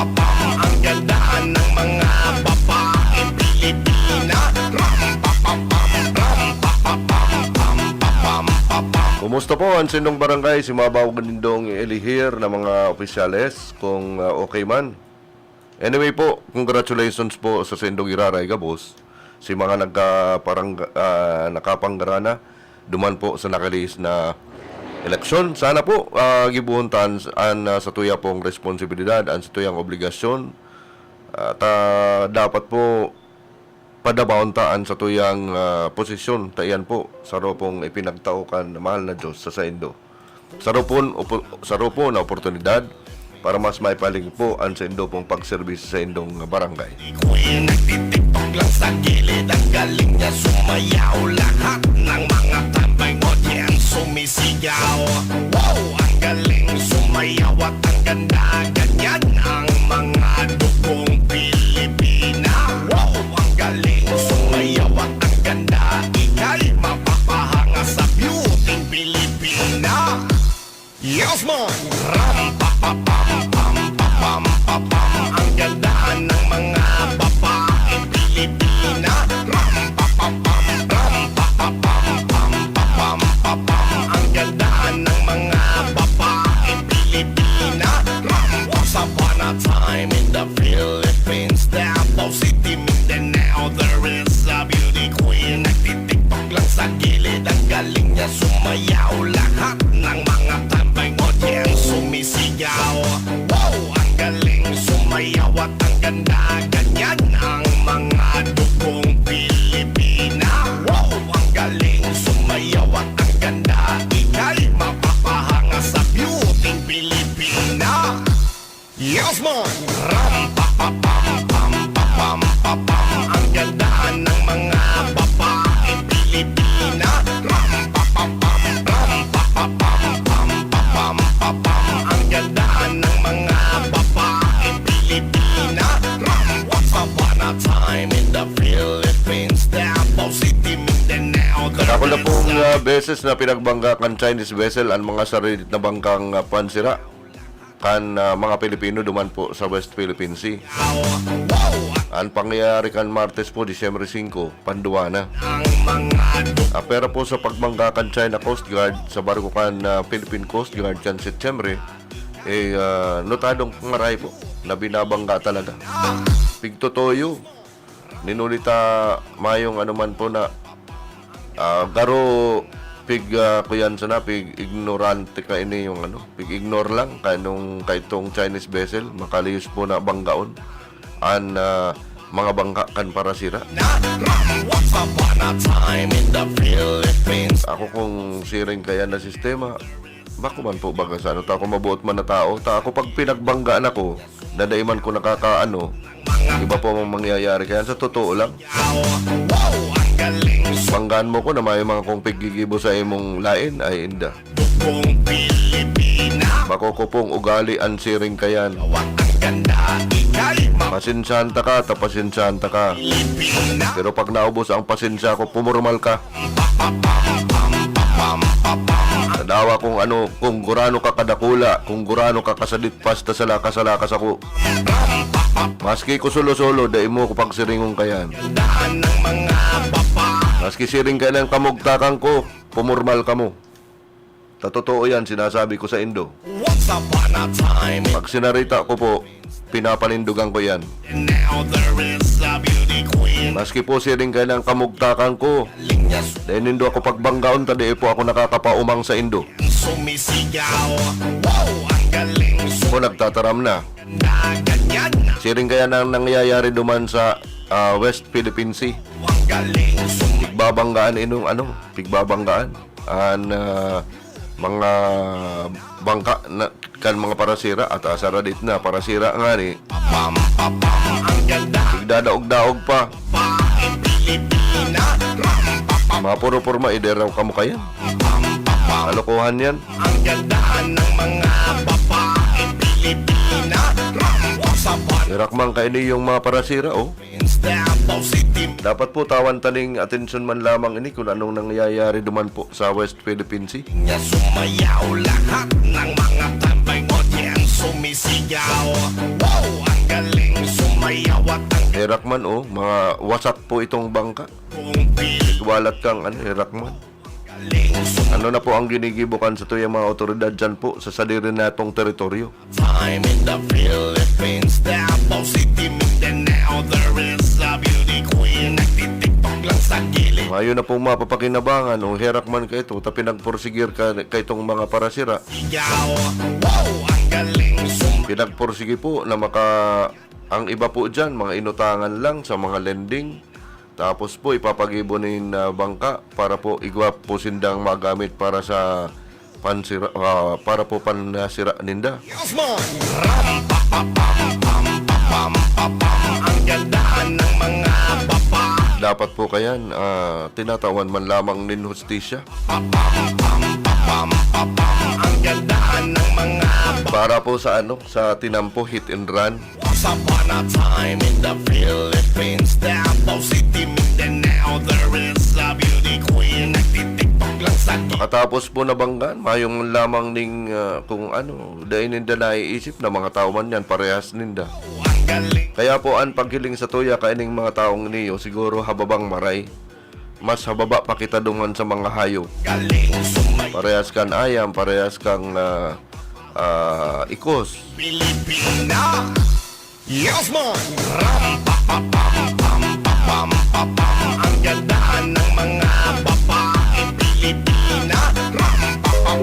Ang ganda ng mga babaeng Pilipina. Ram, pa, pa, pam, ram, pa, pa, pam, pam, pa, pam, pa, pam. Kumusta po ang sindong barangay? Si Mabaw Nindong Elihir na mga opisyales, kung, ah, okay man. Anyway po, congratulations po sa sindong iraray gabos. Si mga nagkaparang-, ah, nakapanggara na duman po sa nakalihis na eleksyon. Sana po, ah, gibohon ta an, an, ah, sa tuya pong responsibilidad, an sa tuyang obligasyon. At, ah, dapat po padabahon ta an sa tuyang, ah, posisyon. Ta iyan po, saro pong ipinagtao kan mahal na Diyos sa saindo. Saro pon, opo-, saro po na oportunidad para mas maipahiling po an saindo pong pagserbisyo sa indong barangay. Queen, nagtitiktok lang sa gilid. Ang galing niya sumayaw. Lahat ng mga tambay, audience, sumisigaw. Wow! Ang galing sumayaw at ang ganda. Ganyan ang mga dugong Pilipina. Wow! Ang galing sumayaw at ang ganda. Ika'y mapapahanga sa beauty Pilipina. Yes, man! Ram, pa, pa, pam, pam, pa, pam, pa, pam. Ang ganda ng mga babaeng Pilipina. Ram, pa, pa, pam, ram, pa, pa, pam, pa, pam, pa, pam. Ang ganda ng mga babaeng Pilipina. Ram, once upon a time in the Philippines, Davao City, Mindanao, there is a beauty queen. Nagtitiktok lang sa gilid. Ang galing niya sumayaw. Lahat ng mga tambay, audience, sumisigaw. Wow! Ang galing sumayaw at ang ganda. Ganyan ang mga dugong Pilipina. Wow! Ang galing sumayaw at ang ganda. Ika'y mapapahanga sa beauty Pilipina. Yes, man! Ram, pa, pa, pam, pam, pa, pam, pa, pam. Ang ganda ng mga babaeng Pilipina. Ram, pa, pa, pam, ram, pa, pa, pam, pam, pa, pam, pa, pam. Ang ganda ng mga babaeng Pilipina. Ram, once upon a time in the Philippines, Davao City, Mindanao. Dakula pong, ah, beses na pinagbangga kan Chinese vessel an mga saralit na bangkang, ah, pansira kan, ah, mga Pilipino duman po sa West Philippine Sea. An pangyayari kan Martes po, Disyembre singko, panduwa na. Ah, pero po sa pagbangga kan China Coast Guard sa barko kan, ah, Philippine Coast Guard kan Setyembre, eh, ah, notadong pangaray po na binabangga talaga. Pigtotoyo. Nin huli ta mayong ano man po na, ah, garo pig, ah, kuyan sana, pig ignorante ka ini yung ano, pig ignore lang kanong kaitong Chinese vessel, makalihis po na banggaon an, ah, mga bangka kan parasira. Once upon a time in the Philippines. Ako kung siring kaya na sistema, bako man po baga sa ano, ta ako mabuot man na tao, ta ako pag pinagbanggaan ako, na dai man ko nakakaano, iba po ang mangyayari. Kaya sa totoo lang, Wow, ang galing. Banggaan mo ko na may mga kung piggigibo sa imong lain, ay inda. Dugong Pilipina. Bako ko pong ugali an siring kayan. Ang ganda, ika'y ma- Pasensyahan ta ka, ta pasensyahan ta ka. Pilipina. Pero pag naubos ang pasensya ko, pumurmal ka. Tadawa kung ano, kung gurano ka kadakula, kung gurano ka kasadit, basta sala ka, sala ka sako. Maski ko solo-solo, dai mo ko pagsiringon kayan. Maski siring ka ng kamugtakan ko, pumurmal ka mo. Ta totoo yan, sinasabi ko sa indo. Once upon a time. Pag sinarita ko po, pinapanindugan ko yan. Now there is a beauty queen. Maski po siring ka ng kamugtakan ko, dahil nindo ako pagbanggaon, ta di po ako nakakapaumang sa indo. Sumisigaw. Wow, ang galing. Ako nagtataram na. Siring kaya nang nangyayari duman sa, ah, West Philippine Sea. Ang galing. Sumi- Pigbabanggaan inong ano, pigbabanggaan. An, ah, mga bangka na, kan mga parasira at asaradit na parasira ngani. Pam, pam, pam, ang ganda. Pigdadaog-daog pa. Babaeng Pilipina. Ram, pa, pa, Mapuro-porma, ideraw ka mo kayan. Pam, pa, pam. Kalokohan yan. Ang ganda ng mga babaeng Pilipina. Ram, sa ban- Irakmang kaini yung mga parasira, oh. Dapat po tawan taning atensyon man lamang ini kung anong nangyayari duman po sa West Philippine Sea. Niya sumayaw lahat ng mga tambay audience sumisigaw. Wow! Herakman, oh, mga wasak po itong bangka. Nagwalat kang, ano, Herakman. Ano na po ang ginigibo kan satuyang mga awtoridad dyan po sa sadiri natong teritoryo? Time in the Philippines, Davao City, Mindanao, there is a beauty queen, nagtitiktok lang sa gilid. Mayo na pong mapapakinabangan o herakman ka ito, ta pinagporsigir ka, ka itong mga parasira. Ikaw, wow, ang galing sum- Pinagporsigi po na maka-, ang iba po dyan, mga inutangan lang sa mga lending. Tapos po, ipapagibo nin, ah, bangka para po igwa po sindang magamit para sa pansira, ah, para po pansira ninda. Yes, man! Ram, pa, pa, pam, pam, pa, pam, pa, pam. Ang ganda ng mga baba. Dapat po kayan, ah, tinatawan man lamang nin hustisya. Pa, pam, pam, pa, pam, pa, pam. Ang ganda ng mga baba. Para po sa ano, sa tinampo, hit and run. Once upon a time in the Philippines, Davao City, Mindanao, there is a beauty queen, nagtitiktok lang sa gi- Makatapos po nabanggaan, mayong lamang ning, ah, kung ano, dai ninda naiisip na mga tao man yan, parehas ninda. Ang galing. Kaya po, an paghiling sa tuya kaining mga taong niyo, siguro hababang maray. Mas hababa pa kita dungan sa mga hayop. Galing sumay- Parehas kan ayam, parehas kang, ah, ah, ikos. Pilipina. Yes, man! Ram, pa, pa, pam, pam, pa, pam, pa, pam, pa, pam. Ang ganda ng mga babaeng Pilipina. Ram, pa, pa, pam,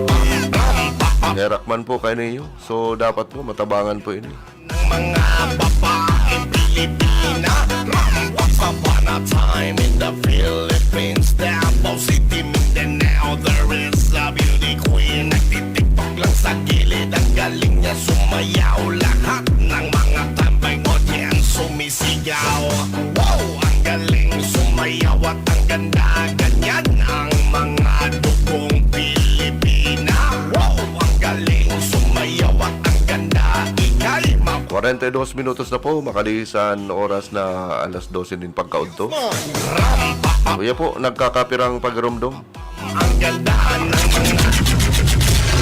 ram, pa, pa. Herakman po kayo niyo. So, dapat po, matabangan po ini. Ng mga babaeng Pilipina. Once upon a time in the Philippines, Davao City, Mindanao, there is a beauty queen. Nagtitiktok lang sa gilid, ang galing niya sumayaw. Lahat ng mga tambay audience sumisigaw. Wow! Ang galing sumayaw at ang ganda. Ganyan ang mga dugong Pilipina. Wow! Ang galing sumayaw at ang ganda. Ika'y ma- Kwarenta y dos minutos na po, makalihis an oras na alas dose nin pagkaudto. Kuya po, nagkakapirang pagirumdom. Ang ganda ng mga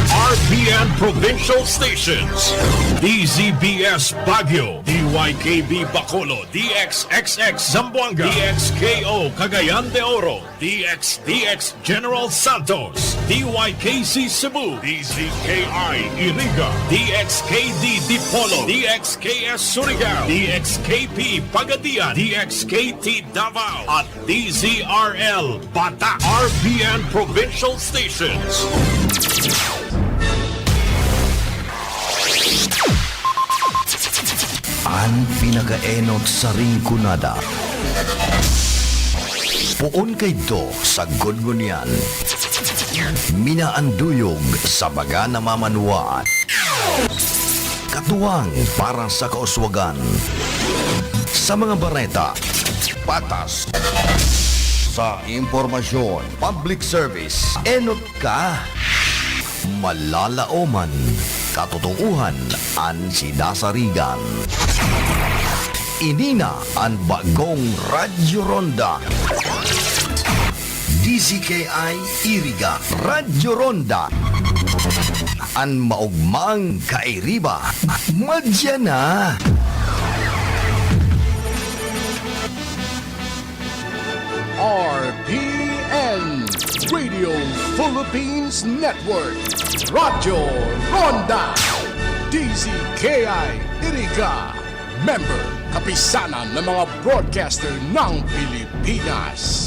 R P N Provincial Stations, D Z B S Baguio, D Y K B Bacolod, D X X X Zamboanga, D X K O Cagayan de Oro, D X D X General Santos, D Y K C Cebu, D Z K I Iriga, D X K D Dipolog, D X K S Surigao, D X K P Pagadian, D X K T Davao, at D Z R L Bata. R P N Provincial Stations. An pinakaenot sa Rinconada. Poon kaidto sagkod ngunyan. Minaanduyog sa baga na mamanwaan. Katuwang para sa kauswagan. Sa mga bareta, patas. Sa impormasyon, public service, enot ka. Malalaoman, katotoohan an sinasarigan. Ini na an bagong Radyo Ronda. D Z K I Iriga, Radyo Ronda. An maogmang kairiba, madya na. R P N, Radio Philippines Network, Radyo Ronda, D Z K I Iriga, member, kapisanan ng mga broadcaster ng Pilipinas.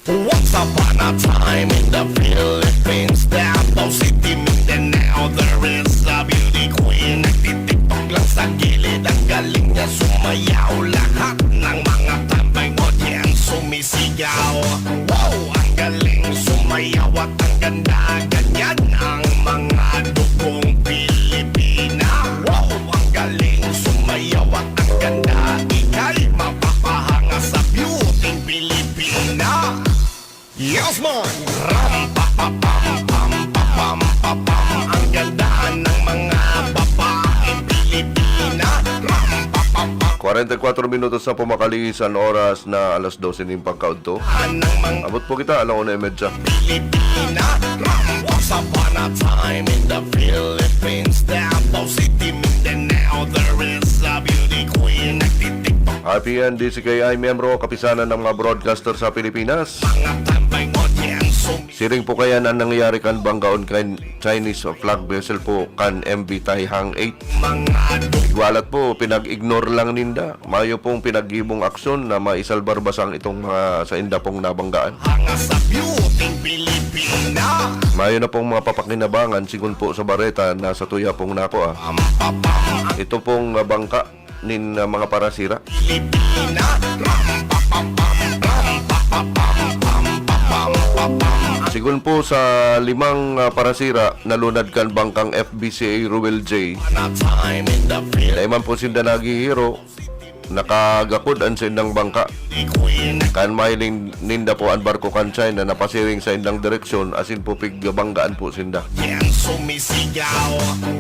Once upon a time in the Philippines, Davao City, Mindanao, there is a beauty queen. Nagtitiktok lang sa gilid, ang galing niya sumayaw. Lahat ng mga tambay audience sumisigaw. Wow! Ang galing sumayaw at ang ganda. Ganyan ang mga dugong Pilipina. Wow! Ang galing sumayaw at ang ganda. Ika'y mapapahanga sa beauty Pilipina. Yes, man! Ram, pa, pa, pam, pam, pa, pam, pa, pam. Ang ganda ng mga babaeng Pilipina. Ram, pa, pa, pam. Kwarenta y kwatro minutos na po makalihis an oras na alas dose nin pagkaudto. Ang mga Abot po kita, alas una y medya. Pilipina. Ram, once upon a time in the Philippines, Davao City, Mindanao, there is a beauty Apian D C K I, miyembro Kapisanan ng mga Broadcaster sa Pilipinas. Siring po kaya na nangyayari kan banggaon kan Chinese flag vessel po kan M V Taihang eight. Igwalat po, pinag-ignore lang ninda. Mayo pong pinaghibong aksyon na maisalbar basang itong mga sainda pong nabanggaan. Mayo na pong mga papakinabangan, sigun po sa bareta na sa tuya pong nako, ah. Ito pong, ah, bangka nin, ah, mga parasira. Sigun po sa limang, ah, parasira, nalunad kan bangkang F B C A Ruel J. Dai man po sinda naghihiro, nakagakod an saindang bangka. Kan mahiling ninda po an barko kan China na pasiring saindang direksyon, asin po pigbanggaan po sinda. Yan sumisigaw.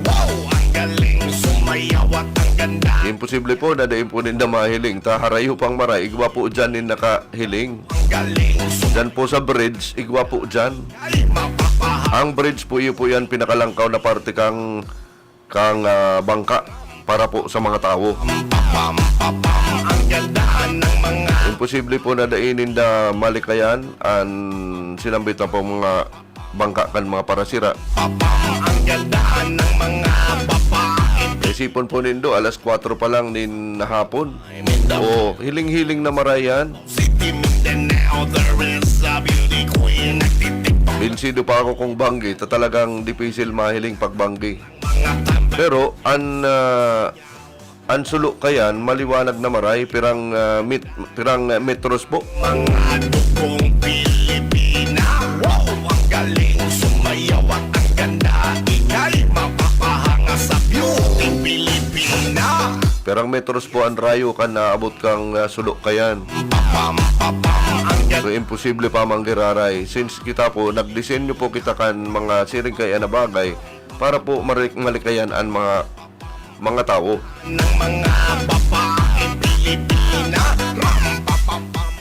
Wow, ang galing sumayaw at ang ganda. Imposible po na dai po ninda mahiling. Ta harayo pang maray, igwa po dyan nin nakahiling. Ang galing sum- Dyan po sa bridge, igwa po dyan. Ay, mapapaha. Ang bridge po, iyo po yan, pinakalangkaw na parte kang, kang, ah, bangka para po sa mga tawo. Pam, pam, pam, ang ganda ng mga Imposible po na dai ninda malikayan an sinambit na po mga bangka kan mga parasira. Papam, ang ganda ng mga babae. Isipon po nindo, alas kwatro pa lang nin hapon. O, hiling-hiling na maray yan. City Mindanao, there is a beauty queen. Nagtitiktok. Binsido pa ako kung banggi, ta talagang dipisil mahiling pagbanggi. Mga tambay. Pero, an, ah, an sulo kayan, maliwanag na maray, pirang, ah, mit-, pirang, ah, metros po. Mga dugong Pilipina. Wow, ang galing sumayaw at ang ganda. Ika'y mapapahanga sa beauty Pilipina. Pirang metros po an rayo kan naabot kang, ah, sulo kayan. Papam, papam, ang ganda. So, imposible pa manggiraray. Since kita po, nagdisenyo po kita kan mga siring kaya na bagay para po mari-, malikayan an mga, mga tawo. Ng mga babae Pilipina. Ram, papapam.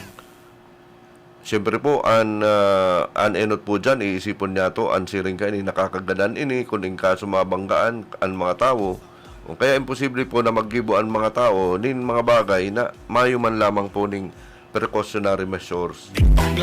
Siyempre po, an, ah, an enot po diyan, iisipon niya to, an siring kaini, nakakagadan ini, kun in kaso mabanggaan an mga tawo. Kaya imposible po na maggibo an mga tawo nin mga bagay na mayo man lamang po ning precautionary measures.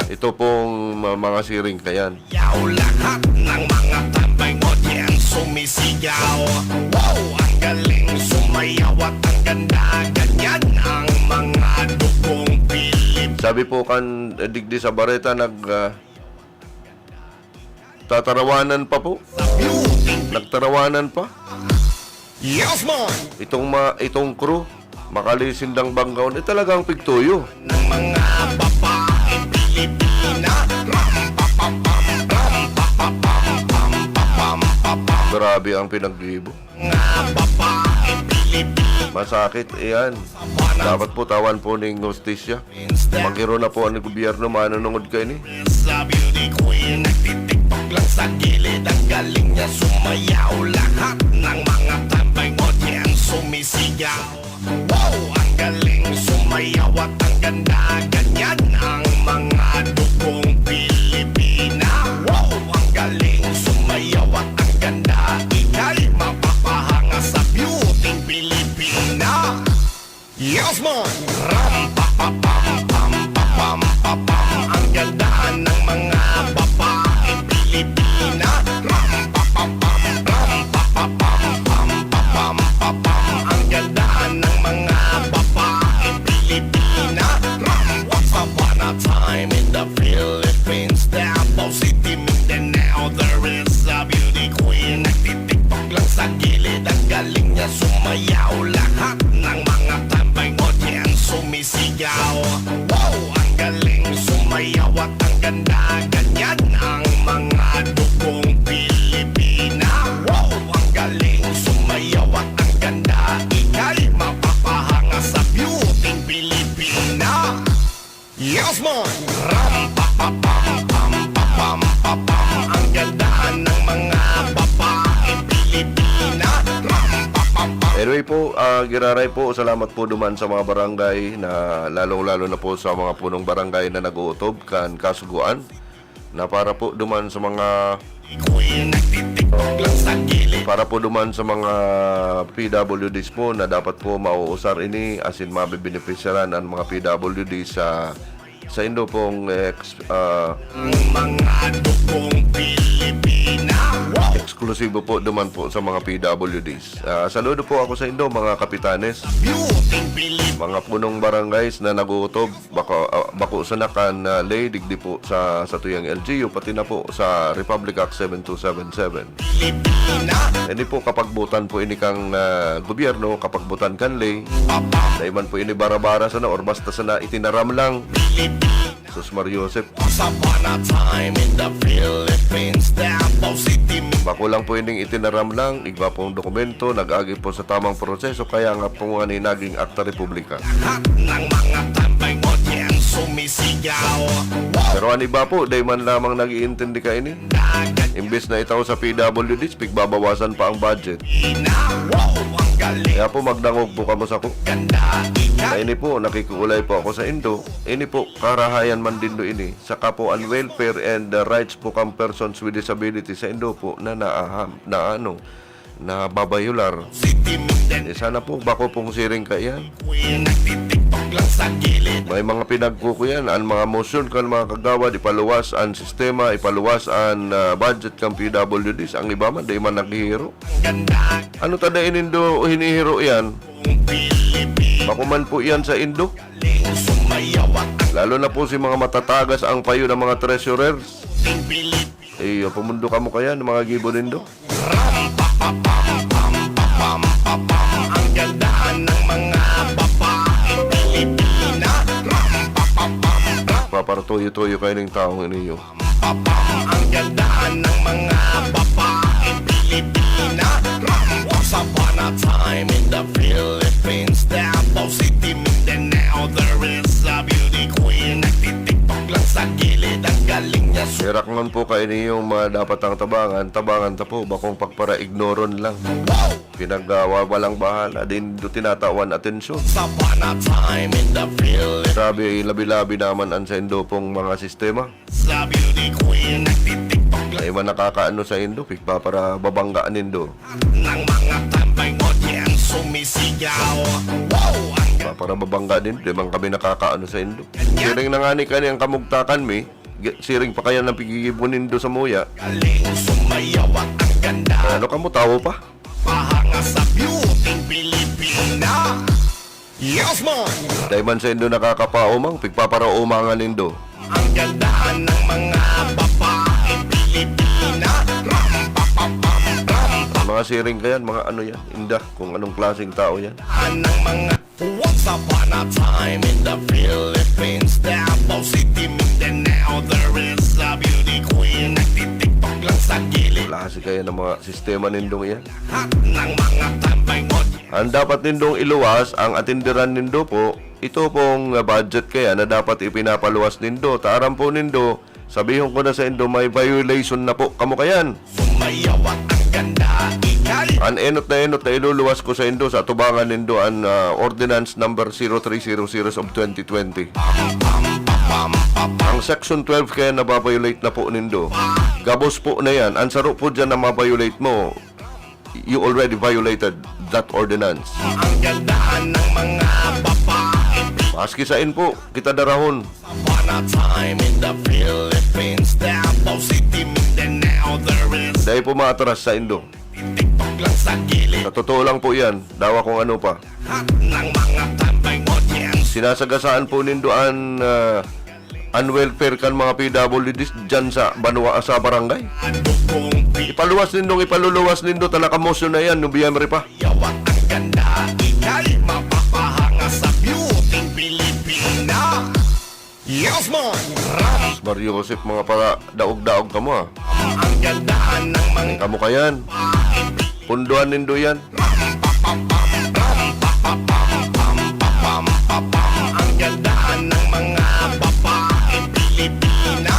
Ito pong ma-, mga siring kayan. Yaw lahat ng mga tambay audience sumisigaw. Wow, ang galing sumayaw at ang ganda. Ganyan ang mga dugong Pilip. Sabi po kan, eh, digdi sa bareta, nag, ah, tatarawanan pa po. Beauty. Nagtarawanan pa. Yes, man! Itong ma-, itong crew, makalisindang banggaon, eh, talagang pigtuyo. Ng mga babae Pilipina. Ram, pa, pa, pam, ram, pa, pa, pam, pam, pa, pam, pa, pam. Grabe ang pinaggibo. Mga babae Pilipina. Masakit, iyan. Dapat po tawan po ning hustisya. Magkiro na po ang gobyerno, manunungod kaini. Sa beauty queen, nagtitiktok lang sa gilid. Ang galing niya sumayaw. Lahat ng mga tambay audience sumisigaw. Wow, ang galing sumayaw at ang ganda. Ganyan ang mga dugong Pilipina. Wow, ang galing sumayaw at ang ganda. Ika'y mapapahanga sa beauty Pilipina. Yes, man! Ram, pa, pa, pam, pam, pa, pam, pa, pam. Ang ganda ng mga babae Pilipina. Ram, pa, pa, pam, ram, pa, pa, pam, pam, pa, pam, pa, pam. Ang ganda ng mga babae Pilipina. Ram, once upon a time in the Philippines, Davao City, Mindanao, there is a beauty queen. Nagtitiktok lang sa gilid, ang galing niya sumayaw. Lahat ng mga tambay audience sumisigaw. Wow, ang galing sumayaw at ang ganda. Ganyan ang mga dugong Pilipina. Wow, ang galing sumayaw at ang ganda. Ika'y mapapahanga sa beauty Pilipina. Yes, man! Ram, pa, pa, pam, pam, pa, pam, pa, pam. Ang ganda ng mga babae Pilipina. Ram, pa, pa, pam. Anyway po, ah, giraray po, salamat po duman sa mga barangay na, lalong-lalo na po sa mga punong barangay na nag-uutob kan kasugoan, na para po duman sa mga Queen, nagtitiktok lang sa gilid. Para po duman sa mga P W Ds po na dapat po mauusar ini, asin mabebenepisyaran an mga P W Ds sa, sa indo pong ex-, ah, Ang mga dugong Pilipina. Wow! Eksklusibo po duman po sa mga P W Ds. Ah, saludo po ako sa indo, mga kapitanes, Beauty Pilipina. Mga punong barangays na nag-uutob. Bako, ah, bako sana kan, ah, ley digdi po sa, sa tuyang L G U, pati na po sa Republic Act seven two seven seven. Ini po, kapagbotan po ini kan, ah, gobyerno, kapagbotan kan ley, dai man po ini bara-bara sana or basta sana itinaram lang. Sus, Mar Joseph. Once upon a time in the Philippines, Davao City. Bako lang po ining itinaram lang, igwa pong dokumento, nag-agi po sa tamang proseso, kaya nga po nga ni naging akta republika. Lahat ng mga tambay audience sumisigaw. Wow! Pero an iba po, dai man lamang nag-iintindi kaini. Imbes na itao sa P W Ds, pigbabawasan pa ang budget. Ina, wow, ang galing. Kaya po, magdangog po kamo sako. Ganda, ikaw. Sa ini po, nakikiulay po ako sa indo. Ini po, karahayan man dindo ini. Saka po an welfare and the rights po kan persons with disability sa indo po na naaham, na ano, nababayular. Eh, sana po, bako pong siring kaiyan. May mga pinagkukuyan, an mga motion kan mga kagawad, ipaluwas an sistema, ipaluwas an, ah, budget kan P W Ds. Ang iba man, di man naghihiro. Ano ta dai nindo hinihiro yan? Bako man po yan sa indo. Lalo na po si mga matatagas ang payo ng mga treasurers. Iyo, pumundo kamo kaya ng mga gibo nindo. Ang ganda ng mga babae Pilipina. Paparatuyo-tuyo kayo ng taong iniyo. Ang ganda ng mga babae Pilipina. Once upon a time in the Philippines, Davao City, Mindanao, there is a beauty queen. Nagtitiktok lang sa gilid, ang galing niya. Herak man po kayo niyong mga dapat ang tabangan, tabangan ta po, bakong pagparaignoron lang. Wow! Pinagwawalang bahala, di nindo tinatawan atensyon. Once upon a time in the Philippines. Grabe, labi-labi naman an saindo pong mga sistema. Sa beauty queen, nagtitiktok lang. Ay, man nakakaano saindo, pigpaparababangga nindo. Ng mga tambay audience, sumisigaw. Wow! Ang Paparababangga nindo, di man kami nakakaano saindo. Siring na nga ni kani ang kamugtakan mi, gi-, siring pa kaya ng pigigibo nindo sa muya. Galing sumayaw at ang ganda. Ano kamo, tawo pa? Pahanga sa beauty Pilipina. Yes, man! Dai man saindo nakakapaomang, pigpaparaumangan nindo. Ang ganda ng mga babae Pilipina. Ram, pa, pa, pam, ram, pa. Mga siring kayan, mga ano yan, inda, kung anong klaseng tao yan. Ng mga Once upon a time in the Philippines, Davao City, Mindanao, there is a beauty queen. Nagtitiktok lang sa gilid. Klase kayo ng mga sistema nindong yan. Lahat ng mga tambay mo. Ang dapat nindong iluwas, ang atindiran nindo po, ito pong, ah, budget kaya na dapat ipinapaluwas nindo. Taaram po nindo, sabihon ko na saindo, may violation na po kamo kayan. Sumayaw at ang ganda, ikay. An enot na enot na iluluwas ko saindo sa atubangan nindo an, ah, Ordinance Number zero three zero series of twenty twenty. Ang Section twelve kaya nababiolate na po nindo. Gabos po na yan. An saro po dyan na mabiolate mo, you already violated that ordinance. Ang ganda ng mga babae. Maski sain po, kita darahon. Upon a time in the Philippines, Davao City, Mindanao, there is Dai po maatras saindo. TikTok lang sa gilid. Sa totoo lang po yan. Dawa kung ano pa. Lahat ng mga tambay audience. Sinasagasaan po nindo an, ah, an welfare kan mga P W Ds dyan sa banwa, sa barangay. Dugong pi- Ipaluwas nindong, ipaluluwas nindo, ta nakamosyon na yan, Nobyembre pa. Yawak ang ganda, ikay mapapahanga sa beauty Pilipina. Yes, man! Ram! Mar Joseph, mga para daog-daog kamo, ah. Ang ganda ng mga Kamo kayan. Punduhan nindo yan. Ang ganda ng mga babae Pilipina.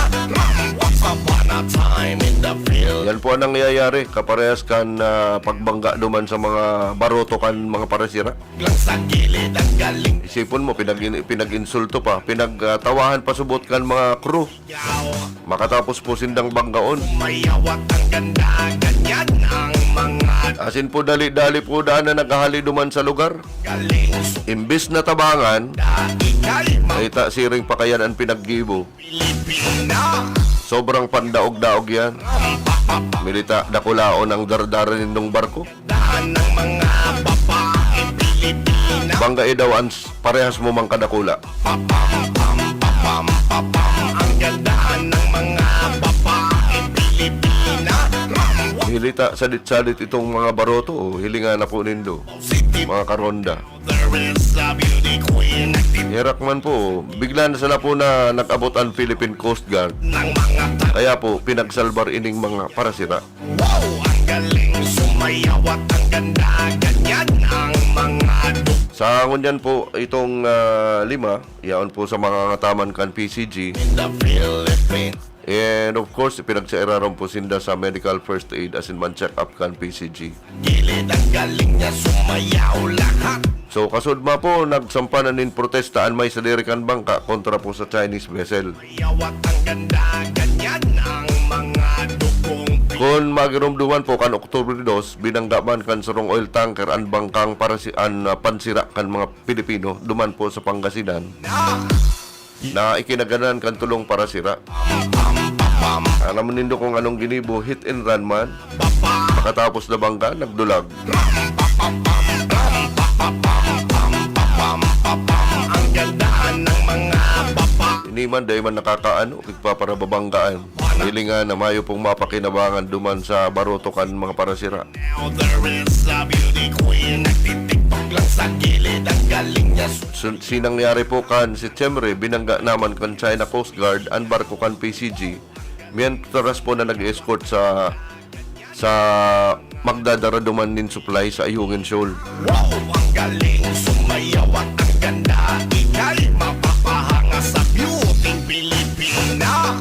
Once upon a time in the Philippines. Yan po ang nangyayari, kaparehas kan, ah, pagbangga duman sa mga baroto kan mga parasira. Lang sa gilid ang galing. Isipon mo, pinag-, pinag-insulto pa, pinagtawahan pa subot kan mga crew. Makatapos po sindang banggaon. Mayawat ang ganda, ganyan ang mga Asin po, dali-dali po daan na naghahali duman sa lugar. Galing. Imbis na tabangan, ikay mga Ay ta, siring pa kayan ang pinaggibo. Pilipina. Sobrang pandaog-daog yan. Milita, dakulaon ang dardara nindong barko. Daan ng mga babae Pilipina. Banggai daw ang s-, parehas mo mang kadakula. Papam, pam, papam, papam. Ang gandaan ng mga babae Pilipina. Ramwa. Milita, sadit-sadit itong mga baroto, oh. Hilingan na po nindo. Positive. Mga karonda. There is a beauty queen. Herak man po, bigla na sana po na nag-abot ang Philippine Coast Guard. Ng mga ta- Kaya po, pinagsalbar ining mga parasira. Wow! Ang galing sumayaw at ang ganda. Ganyan ang mga du- Sa ngunyan po, itong, ah, lima, yaon po sa mga ngataman kan P C G. In the Philippines. And of course, ipinagsairaran po sinda sa medical first aid asin man check-up kan P C G. Gilid ang galing niya, sumayaw lahat. So, kasudma po, nagsampa na nin protesta an may sadiri kan bangka kontra po sa Chinese vessel. Mayawat ang ganda, ganyan ang mga dugong pi- Kun magiromdoman po, kan Oktubre dos, binangga man kan sarong oil tanker an bangkang para si, an, ah, pansira kan mga Pilipino duman po sa Pangasinan. Na na ikinaganan kan tulong parasira. Alam mo nindo kung anong ginibo, hit and run man. Pakatapos na bangga, nagdulag. Ang gandaan ng mga baba. Ini man, dai man nakakaano, pigpaparababanggaan. Hiling nga na mayo pong mapakinabangan duman sa baroto kan mga parasira. Now there is a beauty queen, nagtitiktok lang sa gilid, ang galing niya. Sun-, sinangyari po kan Setyembre, binangga naman kan China Coast Guard an barko kan P C G, mientras po na nag-escort sa, sa magdadara duman nin supply sa Ayungin Shoal. Wow, ang galing sumayaw at ang ganda, ika'y mapapahanga sa beauty Pilipina.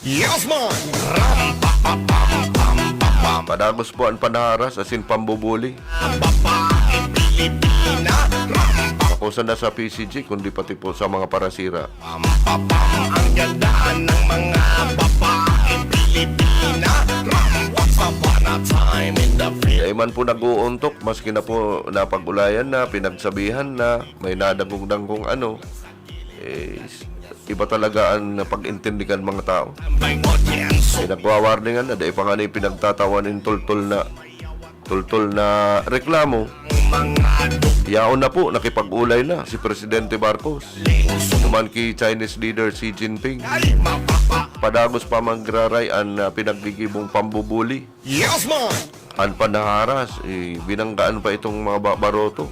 Yes, man! Ram, pa, pa, pam, pam, pa, pam. Padagos po an panaharas asin pambubuli. Babaeng Pilipina. Ram, pa, Ako sana sa P C G, kundi pati po sa mga parasira. pam, pa, pam. Ang gandaan ng mga babaeng Pilipina. Ram, once upon a time in the Philippines. Dai man po nag-uuntok, maski na po napag-ulayan na, pinagsabihan na, may nadangog-dangog ano. Eh, iba talaga ang pag-intindi kan mga tao. Pinagwawarningan na, dai pa nga ni pinagtatawan nin tultol na, tultol na reklamo. Yaon na po, nakipag-ulay na si Presidente Marcos. Duman ki Chinese leader Xi Jinping. Padagos pa manggiraray an, ah, pinaggigibong pambubuli. Yes, man! An panaharas, eh, binanggaan pa itong mga ba-, baroto.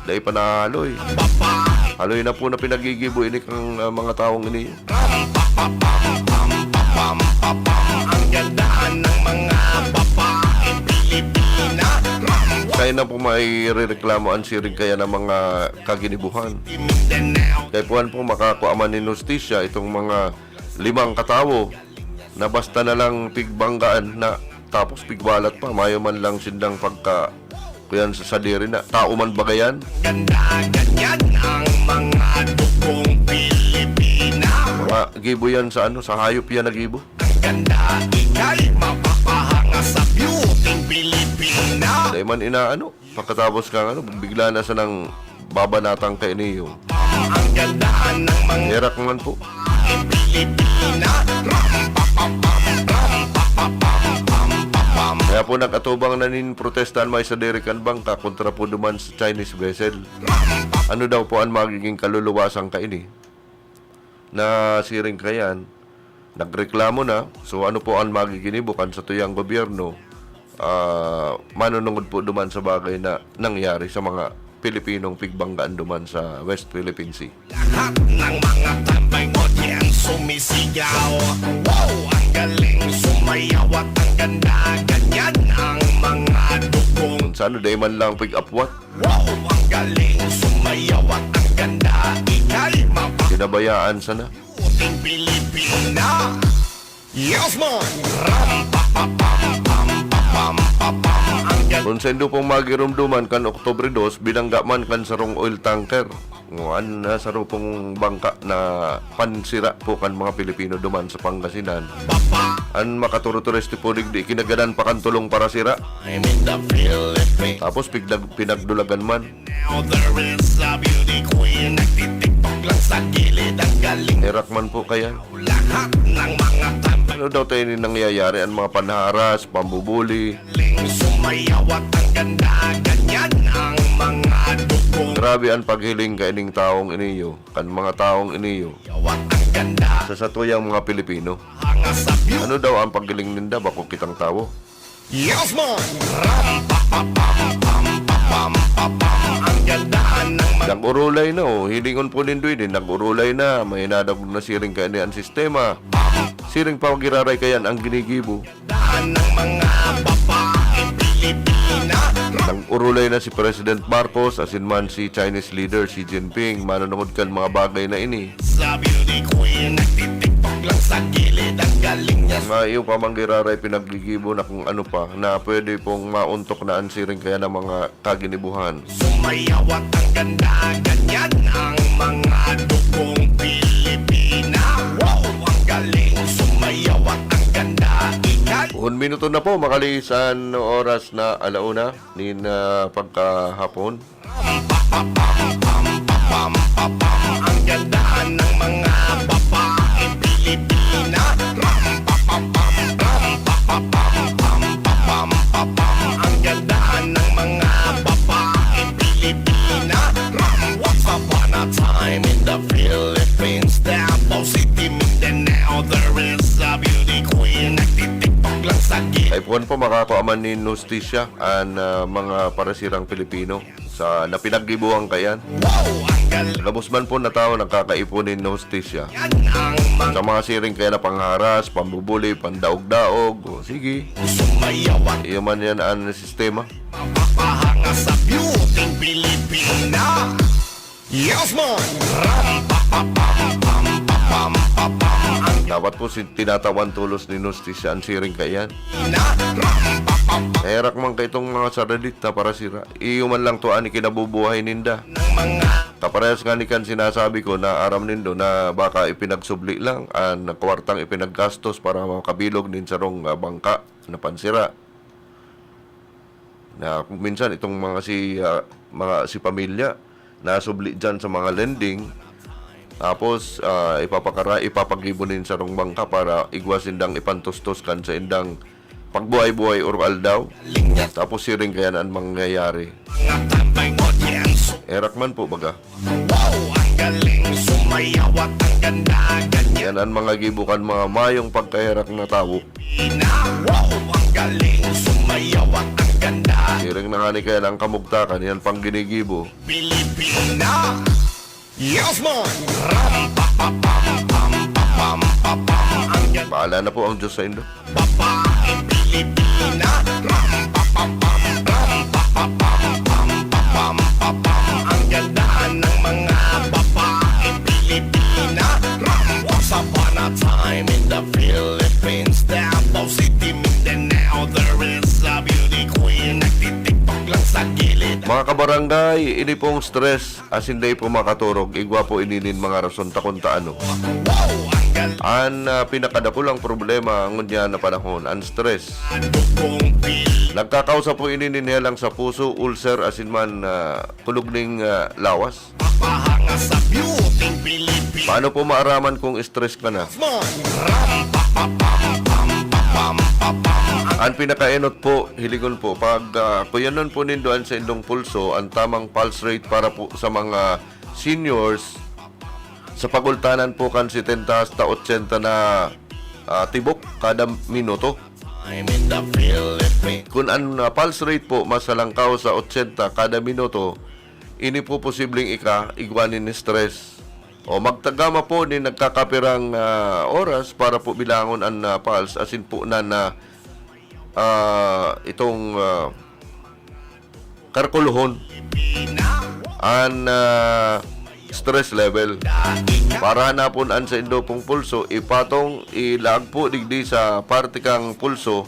Dai pa nahahaloy. Haloy na po na pinagigibo ini kang, ah, mga tawong ini. Ang gandaan ng mga babaeng Pilipina. Kaya na po mairereklamo an siring kaya ng mga kaginibuhan. Kaya puhan po makakua man nin hustisya itong mga limang katawo na basta na lang pigbanggaan na, tapos pigwalat pa, mayo man lang sindang pagka, kuyan sa sadiri na, tao man ba gayan? Ganda, ganyan ang mga dugong Pilipina. Mga gibo yan sa ano, sa hayop yan na gibo. Ang ganda, ika'y mapapahanga sa beauty Pilipina. Dai man inaano. Pagkatapos kang ano, bigla na sanang babanatan kaini. Ang gandaan ng mga Herak man po. Pilipina. Ram, pa, pa, pam, ram, pa, pa, pam, pam, pa, pam. Kaya po nag-atubang na nin protesta an may sadiri kan bangka kontra po duman sa Chinese vessel. Ano daw po ang magiging kaluluwasan kaini? Na siring kayan, nagreklamo na. So, ano po ang magiginibo kan satuyang gobyerno, ah, manunungod po duman sa bagay na nangyari sa mga Pilipinong pigbanggaan duman sa West Philippine Sea? Lahat ng mga tambay mo diyan sumisigaw. Wow! Ang galing sumayaw at ang ganda. Ganyan ang mga dugong. Kung saan, dai man lang pig-apwat. Wow! Ang galing sumayaw at ang ganda. Ika'y mapa- Pinabayaan sana. Puting Pilipina. Yes, man! Ram, pa, pa, pam, pam, pa, pam, pa, pam. Ang ganda. Kung saindo pong magirumduman kan Oktubre dos, binangga man kan sarong oil tanker. Ngunyan na saro pong bangka na pansira po kan mga Pilipino duman sa Pangasinan. An makaturutures ti po digdi, kinagadan pa kan tulong para sira. I'm in the Philippines. Tapos pigdag-, pinagdulagan man. Now there is a beauty queen, nagtitiktok lang sa gilid, ang galing. Herak man po kaya. Lahat ng mga tambay. Ano daw tayo ini nangyayari? Ang mga panharas, pambubuli. Galing sumayaw at ang ganda, ganyan ang mga dugong. Grabe ang paghiling kaining taong iniyo, kan mga taong iniyo. Yaw at ang ganda. Sa satuyang mga Pilipino. Hanga sa beauty. Ano daw ang paghiling ninda, bako kitang tawo? Yes, man! Ram, pa, pa, pam, pam, pa, pam, pa, pam. Ang ganda ng mga. Nag-urulay na, oh. Hilingon po nindo ini, nag-urulay na. May nadagog na siring kaini an sistema. Siring pa giraray kayan ang ginigibo. Ganda ng mga babaeng Pilipina. Ram. Nag-urulay na si President Marcos, asin man si Chinese leader Xi Jinping, manunungod kan mga bagay na ini. Sa beauty queen, nagtitiktok lang sa gilid, ang galing niya. Mga iyo pa man giraray pinaggigibo na kung ano pa, na pwede pong maontok na an siring kaya ng mga kaginibuhan. Sumayaw at ang ganda, ganyan ang mga dugong Pilipina. Wow, ang galing, sumayaw at ang ganda, ikal. Un minuto na po, makalisan oras na alauna nin, ah, pagkahapon. Ang ganda ng mga babaeng Pilipina. Ram, pa, pa, pam, ram, pa, pa, pam, pam, pa, pam, pa, pam. Ang ganda ng mga babaeng Pilipina. Ram, once upon a time in the Philippines, Davao City, Mindanao, there is a beauty queen. Nagtitiktok lang sa gilid. Ay, puwan po, makakua man nin hustisya an, ah, mga parasirang Pilipino sa napinaggibuhan kayan. Wow, ang galing. Gabos man po na tao nagkakaipon nin hustisya. Yan ang mga. Sa mga siring kaya na pangharas, pambubuli, pandaog-daog, o sige. Sumayaw at. Iyo man yan ang sistema. Mapapahanga sa beauty Pilipina. Yes, man! Ram, pa, pa, pam, pam, pa, pam, pa, pam. Ang. Dapat po si-, tinatawan tolos nin hustisya an siring kaiyan. Herak man kaitong mga saradit na parasira. Iyo man lang to an ikinabubuhay ninda. Kaparehas ngani kan sinasabi ko na aram nindo na baka ipinagsubli lang an kwartang ipinaggastos para makabilog nin sarong, ah, bangka na pansira. Na kung minsan itong mga si, ah, mga si pamilya nasubli diyan sa mga lending, tapos, ah, ipapakara-, ipapagibo nin sarong bangka para igwa sindang ipantustos kan saindang pagbuhay-buhay or aldaw. Tapos siring kaya na an mangyayari. Erak man po, baga. Wow, ang galing sumayaw at ang ganda, ganyan. Yan ang mga gibo kan mga mayong pagkaherak na tawo. Wow, ang galing sumayaw at ang ganda. Siring na ngani kaya ang kamugtakan, yan pang ginigibo. Pilipina. Yes, man! Ram, pa, pa, pam, pam, pa, pam, pa, pam. Ang ganda. Bahala na po ang Diyos sa indo. Babaeng Pilipina. Ram, pa, pa, pam, ram, pa, pa, pam, pam, pa, pam, pa, pam. Ang ganda ng mga babaeng Pilipina. Ram, once upon a time in the Philippines, Davao City, Mindanao, there is a beauty queen. Nagtitiktok lang sa gilid. Mga kabarangay, ini pong stress asin dai po makaturog, igwa po ini nin mga rason ta kun ta ano. Wow, ang gal- An, ah, pinakadakulang problema ngunyan na panahon, an stress. Dugong pil- Nagkakausa po ini nin helang sa puso, ulcer, asin man, ah, kulog ning, ah, lawas. Papahanga sa beauty Pilipino. Paano po maaraman kung stress ka na? Ram, pa, pa, pam, pam, pa, pam, pa, pam. Ang pinakaenot po, hiligon po, pag, ah, kuyanon po nindo an saindong pulso, an tamang pulse rate para po sa mga seniors, sa pagultanan po kan setenta hasta ochenta na, ah, tibok kada minuto. I'm in the Philippines. Kun an, ah, pulse rate po mas halangkaw sa ochenta kada minuto, ini po posibleng ika, igwa nin stress. O magtagama po nin nagkakapirang, ah, oras para po bilangon an, ah, pulse asin po na, na, ah, itong, ah, karkulohon. An, ah, stress level. Para hanapon an saindo pong pulso, ipatong, ilaag po digdi sa parte kang pulso.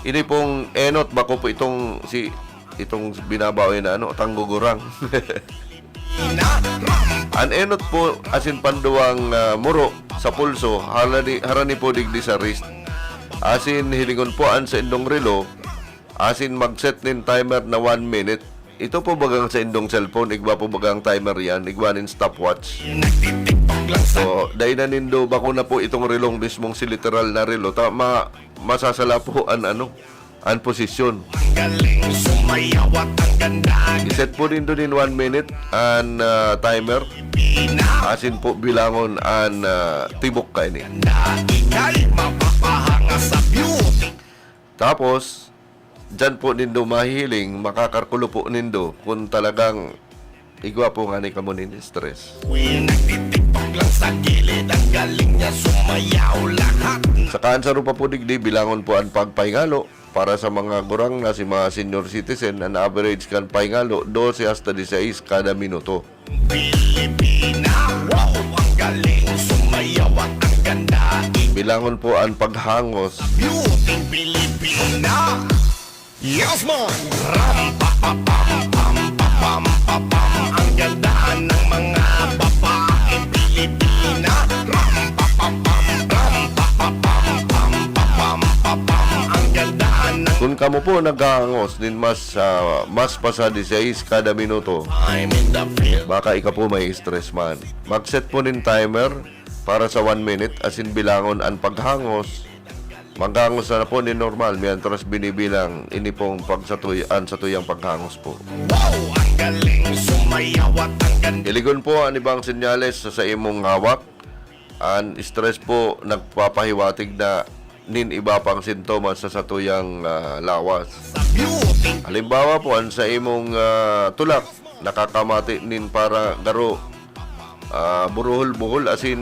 Ini pong enot, bako po itong si, itong binabawi na ano, tanggugurang. An enot po asin panduwang, ah, muro sa pulso, harani, harani po digdi sa wrist. Asin hilingon po an saindong relo, asin mag-set nin timer na one minute. Ito po bagang saindong cellphone, igwa po bagang timer yan, igwa nin stopwatch. So, dai na nindo, bako na po itong relong mismong si literal na relo. Ta-, ma-, masasala po an ano, an posisyon. Galing sumayaw at ang ganda. I-set po nindo nin one minute an, ah, timer. Asin po bilangon an, ah, tibok kaini. Ika'y mapapahanga sa beauty. Tapos, diyan po nindo mahihiling, makakalkulo po nindo kung talagang igwa po ngani kamo nin stress. Queen, nagtitiktok lang sa gilid. Ang galing niya sumayaw lahat. Saka an saro pa po digdi, bilangon po an pagpahingalo para sa mga gurang na si mga senior citizen. An average kan pahingalo, dose hasta disais kada minuto. Pilipina, wow, ang galing sumayaw at ang ganda. Bilangon po an paghangos. Beauty Pilipina. Yes, man! Ram, pa, pa, pam, pam, pa, pam, pa, pam. Ang ganda ng mga babae Pilipina. Ram, pa, pa, pam, ram, pa, pa, pam, pam, pa, pam, pa, pam. Ang ganda ng Kun kamo po naghahangos nin mas, ah, mas pa sa disais kada minuto, I'm in the field. Baka ika po may stress man. Mag-set po nin timer para sa one minute, asin bilangon an paghangos. Maghangos na po nin normal, mientras binibilang ini pong pagsatuy-, an satuyang paghangos po. Wow! Ang galing sumayaw at ang ganda. Iligon po an ibang senyales sa, sa imong hawak. An stress po nagpapahiwatig na nin iba pang sintomas sa satuyang, ah, lawas. Sa beauty. Halimbawa po, an sa imong, ah, tulak, nakakamati nin para garo, ah, buruhol-buhol, asin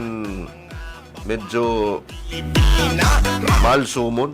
medyo Pilipina. Malsumon.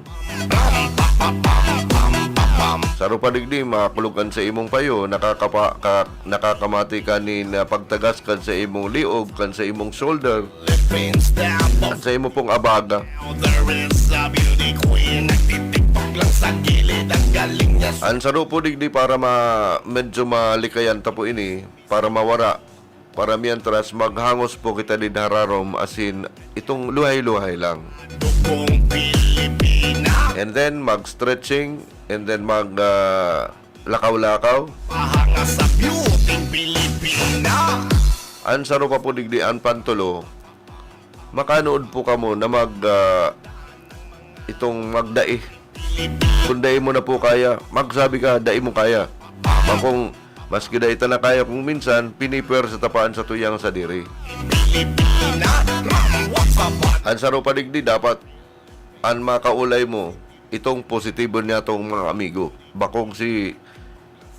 Saro pa digdi, makulog kan sa imong payo, nakakapa-, ka-, nakakamati ka nin, ah, pagtagas kan sa imong liog, kan sa imong shoulder, Philippines, the kan sa imo pong abaga. Now there is a beauty queen, nagtitiktok lang sa gilid, ang galing niya. An saro po digdi para ma-, medyo malikayan ta po ini, para mawara, para mientras maghangos po kita nin hararom, asin itong luhay-luhay lang. Dugong Pilipina. And then mag-stretching, and then mag, ah, lakaw-lakaw. Pahanga sa beauty Pilipina. An saro pa po digdi, an pantulo, makanood po kamo na mag, ah, itong magdai. Kung dai mo na po kaya, magsabi ka, "Dai mo kaya." Bakong, maski dai ta na kaya kung minsan, pinipwersa ta pa an satuyang sadiri. An saro pa digdi, dapat an makaulay mo, itong positibo niyatong mga amigo. Bakong si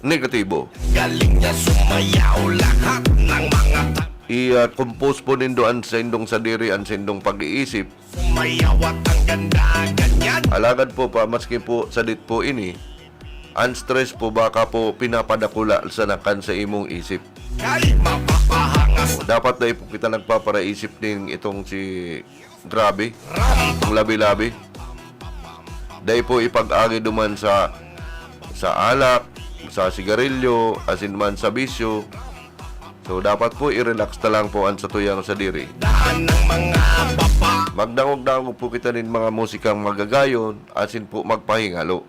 negatibo. Galing niya sumayaw lahat ng mga ta- I, ah, compose po nindo an saindong sadiri, an saindong pag-iisip. Sumayaw at ang ganda, ganyan. Alagad po pa, maski po sadit po ini, an stress po baka po pinapadakula sana kan sa imong isip. Kay mapapahangas. Dapat dai po kita nagpaparaisip nin itong si grabe, ang labi-labi. Dai po ipag-agi duman sa, sa alak, sa sigarilyo, asin man sa bisyo. So, dapat po i-relax ta lang po an satuyang sadiri. Daan ng mga baba. Magdangog-dangog po kita nin mga musikang magagayon, asin po magpahingalo.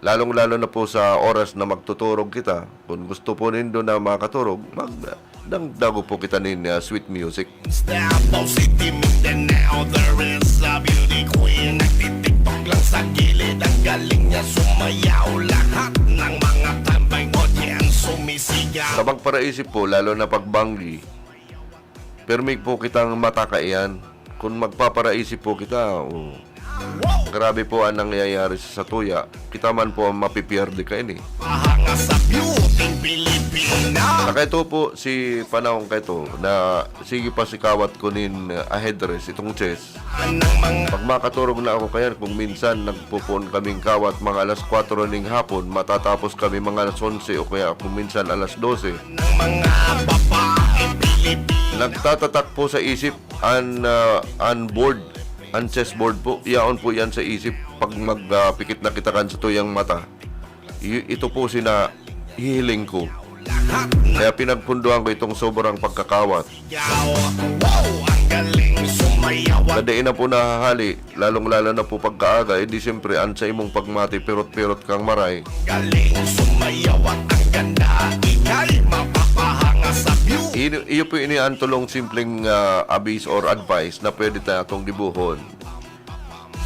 Lalong-lalo na po sa oras na magtuturog kita. Kung gusto po nindo na makaturog, magdangdago po kita nin, ah, sweet music. Davao City, Mindanao, there is a beauty queen. Nagtitiktok lang sa gilid. Ang galing niya sumayaw. Lahat ng mga tambay, audience, sumisigaw. Sa magparaisip po, lalo na pag banggi, permi po kitang mata kaiyan. Kung magpaparaisip po kita, o, Grabe po ang nangyayari sa satuya. Kita man po ang mapipierde kaini. Pahanga sa beauty Pilipina. Sa kaito po, si panahon kaito na sige pa si kawat ko nin, ah, ahead rest, itong chess. Anang mga Pag makaturog na ako kayan, kung minsan nagpupuon kaming kawat mga alas kwatro ning hapon, matatapos kami mga alas onse o kaya kung minsan alas dose. Ng mga babae Pilipina. Nagtatatak po sa isip an, ah, an board, an chessboard po. Yaon po yan sa isip pag mag, ah, pikit na kita kan satuyang mata. I-, ito po sina hihiling ko. Kaya pinagpunduhan ko itong sobrang pagkakawat. Yaw, wow, ang galing sumayaw. Sa diin na po nahahali, lalong-lalo na po pagkaaga, eh di siyempre, an sa imong pagmati, pirot-pirot kang maray. Galing sumayaw at ang ganda, ika'y mapapahanga sa beauty. Ini-, iyo po ini an tulong simpleng, ah, abis or advice na pwede natong gibohon.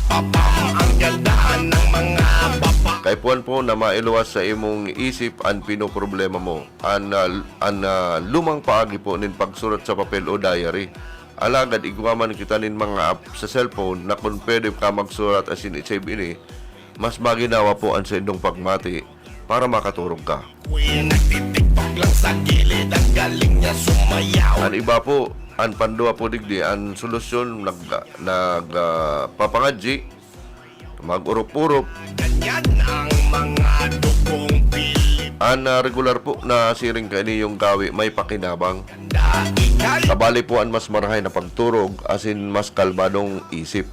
Papam, ang ganda ng mga baba. Kaipuhan po na mailuwas sa imong isip an pinoproblema mo. An, ah, an, ah, lumang paagi po nin pagsurat sa papel o diary. Alagad igwa man kita nin mga app sa cellphone na kun pwede ka magsurat asin i-save ini, mas maginawa po an saindong pagmati para makaturog ka. Queen, nagtitiktok lang sa gilid, ang galing niya sumayaw. An iba po, an pandua po digdi, an solusyon, nag-, nag-, ah, papangadyi, mag-urop-urop. Ganyan ang mga dugong Pilipina. An, ah, regular po na siring kaini yung gawi, may pakinabang. Ika'y Kabali po an mas marahay na pagturog, asin mas kalmadong isip.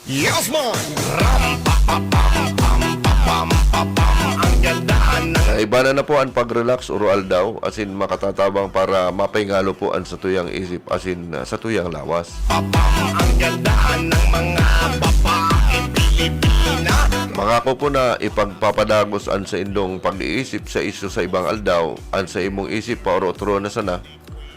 Yes, man! Ram, pa, pa, pam, pam, pa, pam, pa, pam. Ang ganda ng Sa iba na na po an pag-relax oro-aldaw, asin makatatabang para mapahingalo po an satuyang isip, asin, ah, satuyang lawas. Papam, ang ganda ng mga babae Pilipina. Mangako po na ipagpapadagos an saindong pag-iisip sa isyu sa ibang aldaw, an sa imong isip paoro-toro na sana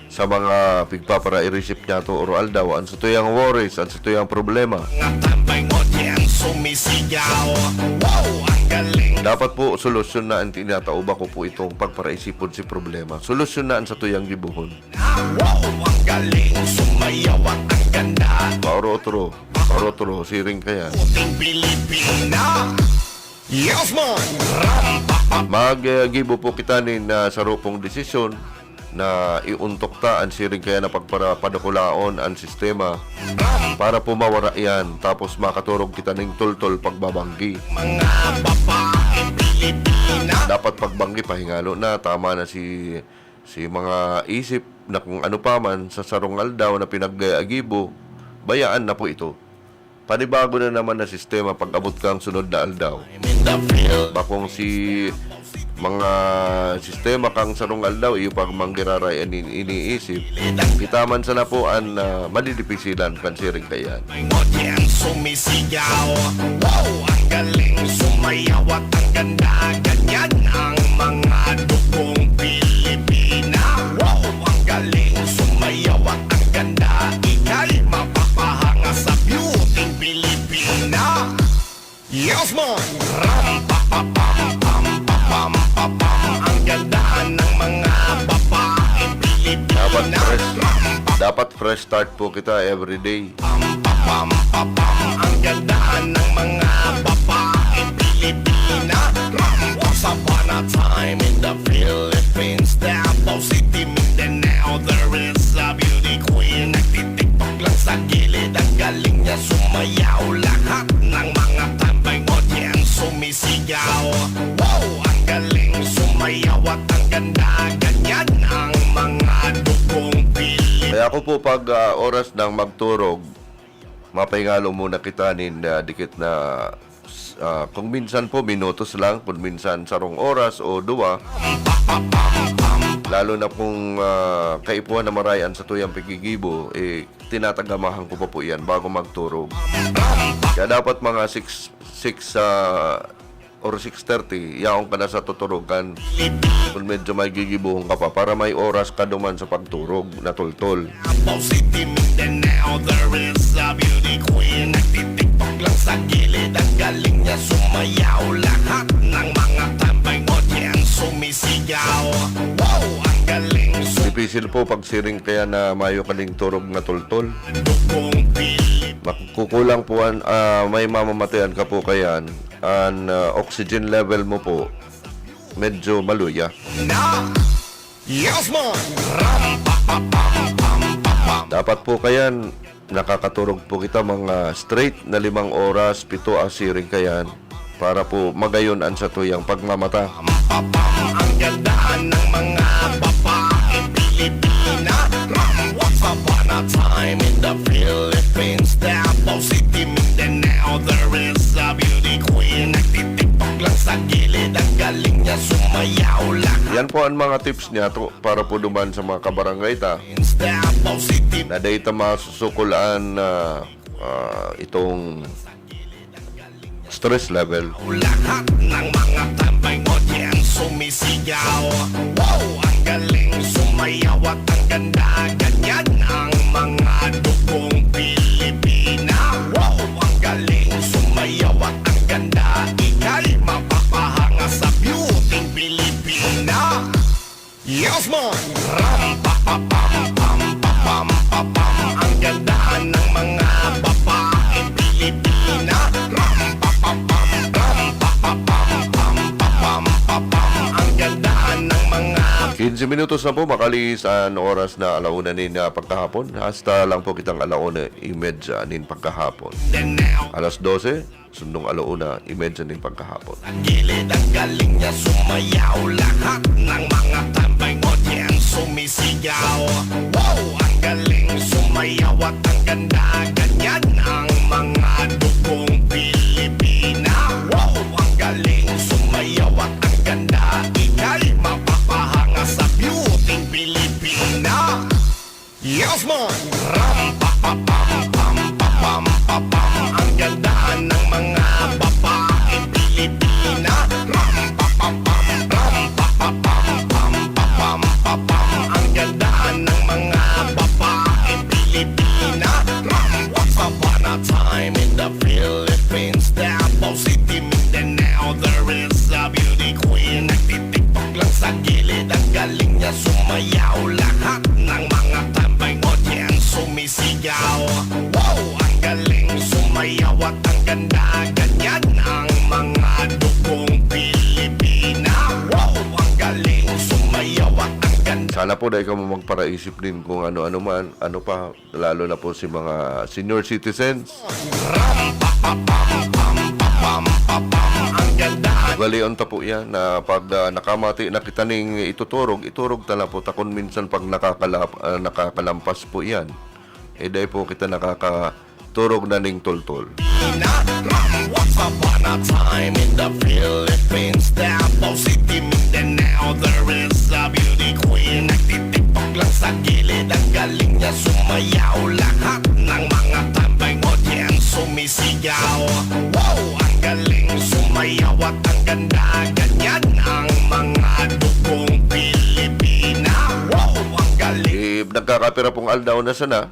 sa mga pigpaparaisip niyato oro-aldaw, an satuyang worries, an satuyang problema. Mga tambay audience sumisigaw. Wow, ang galing. Dapat po solusyon na an tinatao, bako po itong pagparaisipon si problema. Solusyon na an satuyang gibohon. Wow, ang galing sumayaw at ang ganda. Paoro-toro, paoro-toro, siring kayan. Puting Pilipina. Yes, man! Ram, pa, pa. Mag, eh, gibo po kita nin, ah, saro pong desisyon na iuntok ta an siring kaya na pagpara-, padakulaon an sistema para po mawara yan, tapos makaturog kita ning tultol pagbabanggi. Mga babae Pilipina. Dapat pagbanggi, pahingalo na, tama na si, si mga isip na kung ano pa man sa sarong aldaw na pinag-agibo, bayaan na po ito. Panibago na naman na sistema pag-abot kang sunod na aldaw. Bakong si mga sistema kang sarong aldaw, iyo pag manggiraray an in-, iniisip. Kita man sana po an, ah, madidipisilan kan siring kaiyan. May audience sumisigaw. Wow! Ang galing sumayaw at ang ganda. Ganyan ang mga dugong Pilipina. Wow! Ang galing sumayaw at ang ganda. Ika'y mapapahanga sa beauty Pilipina. Yes, man! Ram, pa, pa, pam, pam, pa, pam, pa, pam. Ang ganda ng mga babae Pilipina. Dapat fresh, dapat fresh start po kita every day. Pam, pa, pam, pa, pam. Ang ganda ng mga babae Pilipina. Once upon a time in the Philippines, Davao City, Mindanao, there is a beauty queen. Nagtitiktok lang sa gilid, ang galing niya sumayaw. Lahat ng mga tambay audience sumisigaw. Wow, ang galing sumayaw at ang ganda. Ganyan ang mga dugong Pilipino. Kaya ako po pag, ah, oras ng magturog, mapahingalo muna kita nin, ah, dikit na, ah, kung minsan po minutos lang, kung minsan sarong oras o duwa. Lalo na kung, ah, kaipuhan na maray an satuyang pigigibo, eh, tinatagamahan ko pa po iyan bago magturog. Kaya dapat mga six, six, ah, or six thirty, yaon ka na sa tuturugan. Kung medyo may gigibuhon ka pa, para may oras ka duman sa pagturog na tultol. Davao City, Mindanao, there is a beauty queen. Nagtitiktok lang sa gilid, ang galing niya sumayaw. Lahat ng mga tambay audience sumisigaw. Wow, ang galing sumayaw. Dipisil po pag siring kaya na mayo kaning turog na tultol. Dugong Pilip. Makukulang po an, ah, may mamamatean ka po kayan, an, ah, oxygen level mo po, medyo maluya. Na! Yes, man! Ram, pa, pa, pam, pam, pa, pam. Dapat po kayan, nakakaturog po kita mga straight na limang oras, pito asiring kayan, para po magayon an satuyang pagmamata. Pam, pam, pam, ang ganda ng mga babae Pilipina. Ram, once upon a time in the Philippines, Davao City, Mindanao, there is a beauty queen. Nagtitiktok lang sa gilid, ang galing niya sumayaw lahat. Yan po ang mga tips niya to, para po duman sa mga kabarangay ta Davao City. Na dahil ta masusukulan na, ah, itong stress level. Lahat ng mga tambay mo diyan sumisigaw. Wow! Ang galing sumayaw at ang ganda. Ganyan ang mga dugong Pilipina. Wow! Ang galing sumayaw at ang ganda. Ika'y mapapahanga sa beauty Pilipina. Yes, man! Ram, pa, pa, pam, pam, pa, pam, pa, pam. Ang ganda ng mga babae Pilipina. Ram, pa, pa, pam, ram, pa, pa, pam, pam, pa, pam, pa, pam. Ang ganda ng mga Quince minutos na po makalihis an oras na ala una nin, ah, pagkahapon. Hasta lang po kitang ala una y medya nin pagkahapon. Alas dose, sundong ala una y medya nin pagkahapon. Ang gilid, ang galing niya sumayaw. Lahat ng mga tambay mo diyan sumisigaw. Wow! Ang galing sumayaw at ang ganda. Ganyan ang mga dugong Pilipina. Wow! Ang galing sumayaw at ang ganda. Ika'y mapapahanga sa beauty Pilipina. Yes, man! Ram, pa, pa, pam, pam, pa, pam, pa, pam. Ang ganda ng mga babae Pilipina. Ram, pa, pa, pam, ram, pa, pa, pam, pam, pa, pam, pa, pam. Ang ganda ng mga babae Pilipina. Ram, once upon a time in the Philippines, Davao City, Mindanao, there is a beauty queen. Nagtitiktok lang sa gilid, ang galing niya sumayaw. Lahat ng mga tambay mo diyan sumisigaw. Wow! Ang galing sumayaw at ang ganda. Ganyan ang mga dugong Pilipina. Wow! Ang galing sumayaw at ang ganda. Sana po dai kamo magparaisip din kung ano-ano man, ano pa, lalo na po si mga senior citizens. Ram, pa, pa, pam, pam, pa, pam, pa, pam. Ang ganda. Ugalion ta po yan na pag, ah, nakamati na kita ning ituturog, iturog ta na po ta kun minsan pag nakakalap-, ah, nakakalampas po yan. Eh, dai po kita nakakaturog na ning tultol. Ram, once upon a time in the Philippines, Davao City, Mindanao, there is a beauty queen. Nagtitiktok lang sa gilid, ang galing niya sumayaw. Lahat ng mga tambay mo diyan sumisigaw. Wow! Ang galing sumayaw at ang ganda. Ganyan ang mga dugong Pilipina. Wow! Ang galing. Eh, nagkakapira pong aldaw na sana.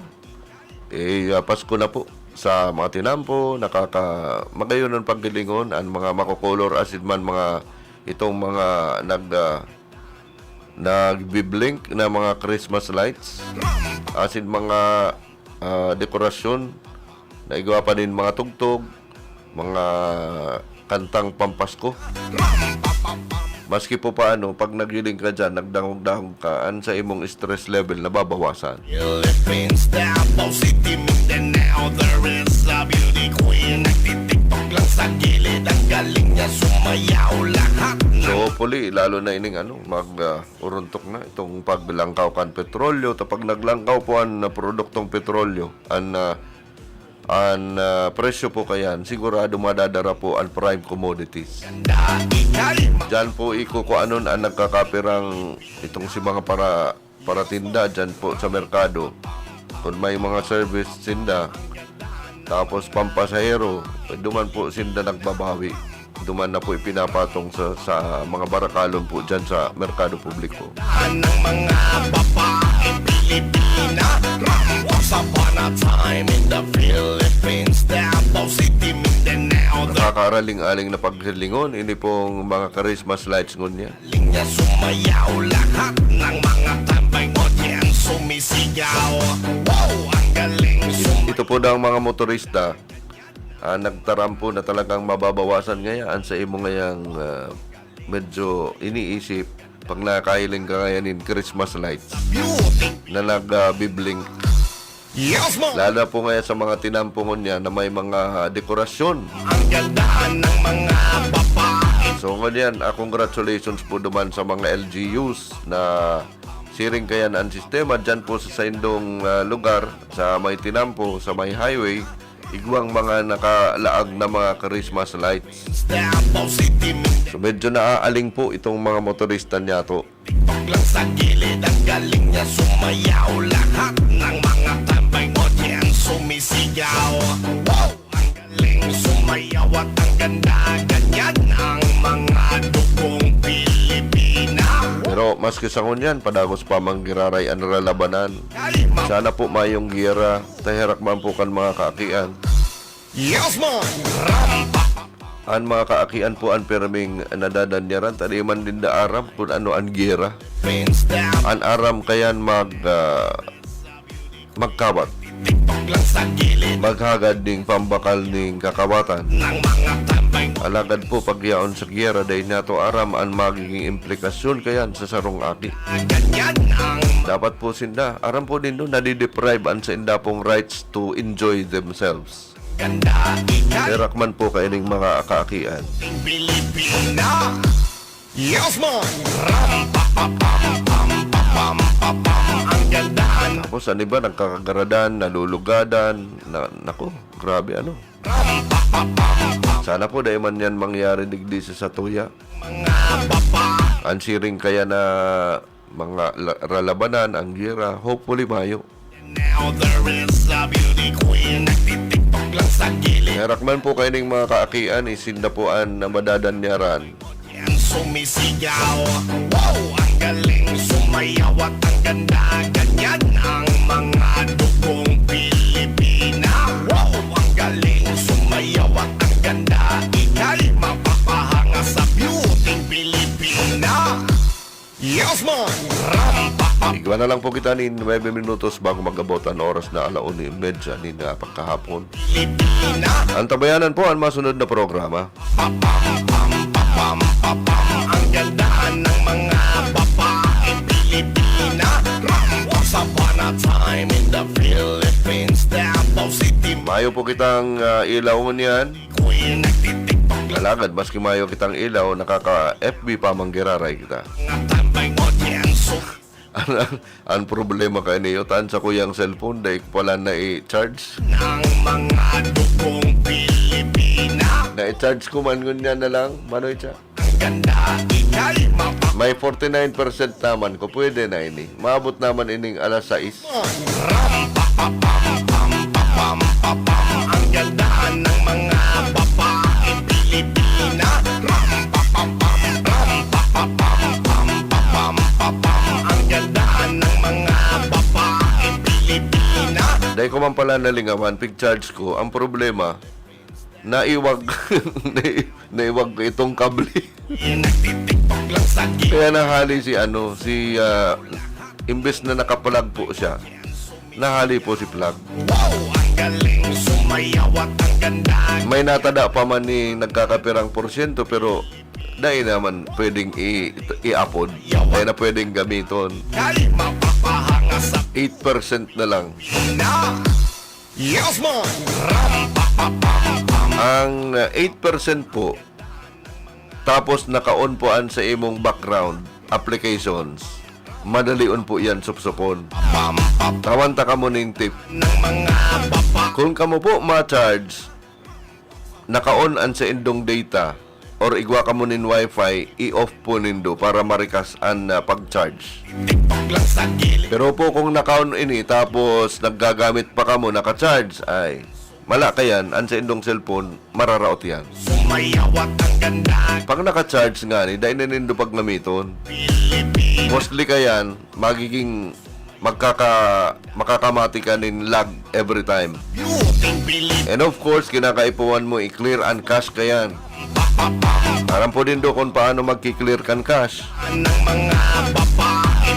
Eh, ah, Pasko na po sa mga tinampo, nakaka-, magayon ang paghilingon, ang mga makokolor, asin man mga, itong mga nag-, ah, nagbi-blink na mga Christmas lights, asin mga, ah, dekorasyon na igwa pa nin mga tugtog, mga kantang pampasko. Maski po paano, pag naghiling ka diyan, nagdangog-dangog ka, an sa imong stress level nababawasan. Philippines, Davao City, Mindanao, there is a beauty queen. Nagtitiktok lang sa gilid, ang galing niya sumayaw. Lahat na. So, hopefully, lalo na ining ano, mag, ah, uruntok na itong paglangkaw kan petrolyo. Ta pag naglangkaw po an, ah, produktong petrolyo, an, ah, an, ah, presyo po kayan, sigurado madadara po an prime commodities. Diyan po ikukuanon an nagkakapirang itong si mga para, paratinda diyan po sa merkado. Kung may mga service sinda, tapos pampasahero, duman po sinda nagbabawi. Duman na po ipinapatong sa, sa mga barakalon po diyan sa merkado publiko. Ng mga babae Pilipina. Once upon a time in the Philippines, Davao City, Mindanao. Nakakaraling-aling na paghilingon, ini pong mga Christmas lights ngunyan. Galing niya sumayaw, lahat ng mga tambay mo diyan sumisigaw. Wow, ang galing sumayaw. Ito po daw ang mga motorista, ah, nagtaram po na talagang mababawasan ngaya an sa imo ngayang, ah, medyo iniisip pag nakahiling ka ngayon in Christmas lights na nag, ah, biblink. Yes, man! Lalo na po ngayon sa mga tinampo ngunyan na may mga, ah, dekorasyon. Ang ganda ng mga babae. So, ngunyan, ah, congratulations po duman sa mga L G Us na siring kayan ang sistema dyan po sa saindong, ah, lugar, sa may tinampo, sa may highway, igwang mga nakalaag na mga Christmas lights. So, medyo naaaling po itong mga motorista niyato. TikTok lang sa gilid, ang galing niya sumayaw. Lahat ng mga tambay audience sumisigaw. Wow! Ang galing sumayaw at ang ganda, ganyan ang mga dugong Pilipina. Pero maski sa ngunyan, padagos pa manggiraray an ralabanan. Galing ma- Sana po mayong giyera, ta herak man po kan mga kaakian. Yes, man! Rampa! An mga kaakian po an pirming nadadanyaran, ta di man ninda aram kun ano an giyera. Pins down. An aram kayan mag, ah, magkawat. TikTok lang sa gilid. Maghagad ning pambakal ning kakawatan. Ng mga tambay. Alagad po, pagyaon sa giyera, dai nato aram an magiging implikasyon kayan sa sarong aki. Ganyan ang Dapat po sinda, aram po nindo, nadideprive an sainda pong rights to enjoy themselves. Ganda, ikay. Herak man po kaining mga kaakian. Pilipina. Yes, man! Ram, pa, pa, pam, pam, pa, pam, pa, pam. Ang ganda, ano? Tapos, an iba, nagkakagaradan, nalulugadan. Na, naku, grabe, ano? Ram, pa, pa, pam, pam. Sana po, dai man yan mangyari digdi sa satuya. Mga baba. An siring kaya na mga la-, ralabanan, ang giyera, hopefully, mayo. Now there is a beauty queen, nagtitiktok lang sa gilid. Herak man po kaining mga kaakian, isinda po an madadanyaran. Yan sumisigaw, wow, ang galing sumayaw at ang ganda. Ganyan ang mga dugong Pilipina. Wow, ang galing sumayaw at ang ganda. Ika'y mapapahanga sa beauty Pilipina. Yes, man! Ram, pa, pa. Igwa na lang po kita nin nuebe minutos bago mag-abot an oras na ala una y medya nin, ah, pagkahapon. Pilipina. Antabayanan po an masunod na programa. Pa, pam, pam, pa, pam, pa, pam. Ang ganda ng mga babae Pilipina. Ram, once upon a time in the Philippines, Davao City. Mayo po kitang, ah, ilaw ngunyan. Alagad, maski mayo kitang ilaw, nakaka-F B pa man giraray kita. An, an problema kaini, ta an sakuyang cellphone, dai ko pala nai-charge. Nai-charge ko man ngunyan na lang, Manoy Cha. May forty-nine percent naman ko, pwede na ini. Maabot naman ining alas sais. Ram, pa, pa, pam, pam, pa, pam, pa, pam. Ang ganda ng mga babae Pilipina. Ram, pa, pa, pam, ram, pa, pa, pam, pam, pa, pam, pa, pam. Ang ganda ng mga babae Pilipina. Dai ko man pala nalingawan, pig-charge ko. Ang problema, naiwag, nai-, naiwag ko itong kable. Nagtitiktok lang sa gilid. Kaya nahali si ano, si, ah, imbes na naka-plug po siya, nahali po si plug. Wow, ang galing sumayaw at ang ganda. May natada pa man ni nagkakapirang porsyento, pero dai naman pwedeng i-, i-apod. Dai na pwedeng gamiton. Kaya mapapahanga sa Eight percent na lang. Na. Yes, man! Ram, pa, pa, pam, pam. Ang, uh, eight percent po, tapos naka-on po an sa imong background applications, madalion po yan supsupon. Pam, pam, pam. Tawan ta kamo ning tip. Ng mga baba. Kung kamo po ma-charge, naka-on an saindong data, or igwa kamo nin wifi, i-off po nindo para marikas an, ah, pag-charge. Pero po kung naka-on ini tapos naggagamit pa kamo, naka-charge, ay, mala kayan, an saindong cellphone, mararaot yan. Sumayaw at ang ganda. Pag naka-charge ngani, dai na nindo paggamiton. Pilipino. Mostly kayan, magiging magkaka-, makakamati ka nin lag every time. Beauty Pilip. And of course, kinakaipuhan mo i-clear an cache kayan. Aram po nindo kung paano magki-clear kan cache. Ng mga babae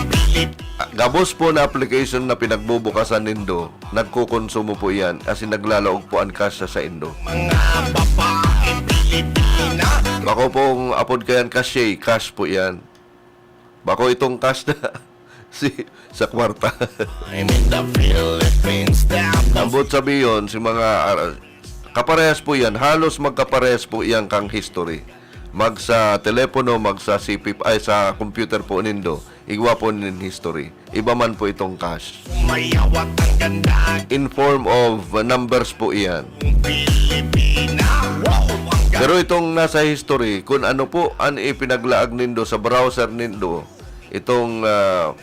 Ah, gabos po na application na pinagbubukasan nindo, nagkukonsumo po iyan, as in, naglalaog po an cash sa saindo. Mga babae Pilipina. Bako pong apod kayan cash, eh, cash po iyan. Bako itong cash na si, sa kwarta. I'm in the Philippines, damn. Ambot sabiyon, si mga, ah, kaparehas po iyan, halos magkaparehas po iyan kang history. Mag sa telepono, mag sa C P, ay, sa computer po nindo, igwa po nin history. Iba man po itong cash. Mayawat ang ganda. In form of, uh, numbers po iyan. Pilipina. Wow, ang ganda. Pero itong nasa history, kung ano po ang ipinaglaag nindo sa browser nindo, itong, ah,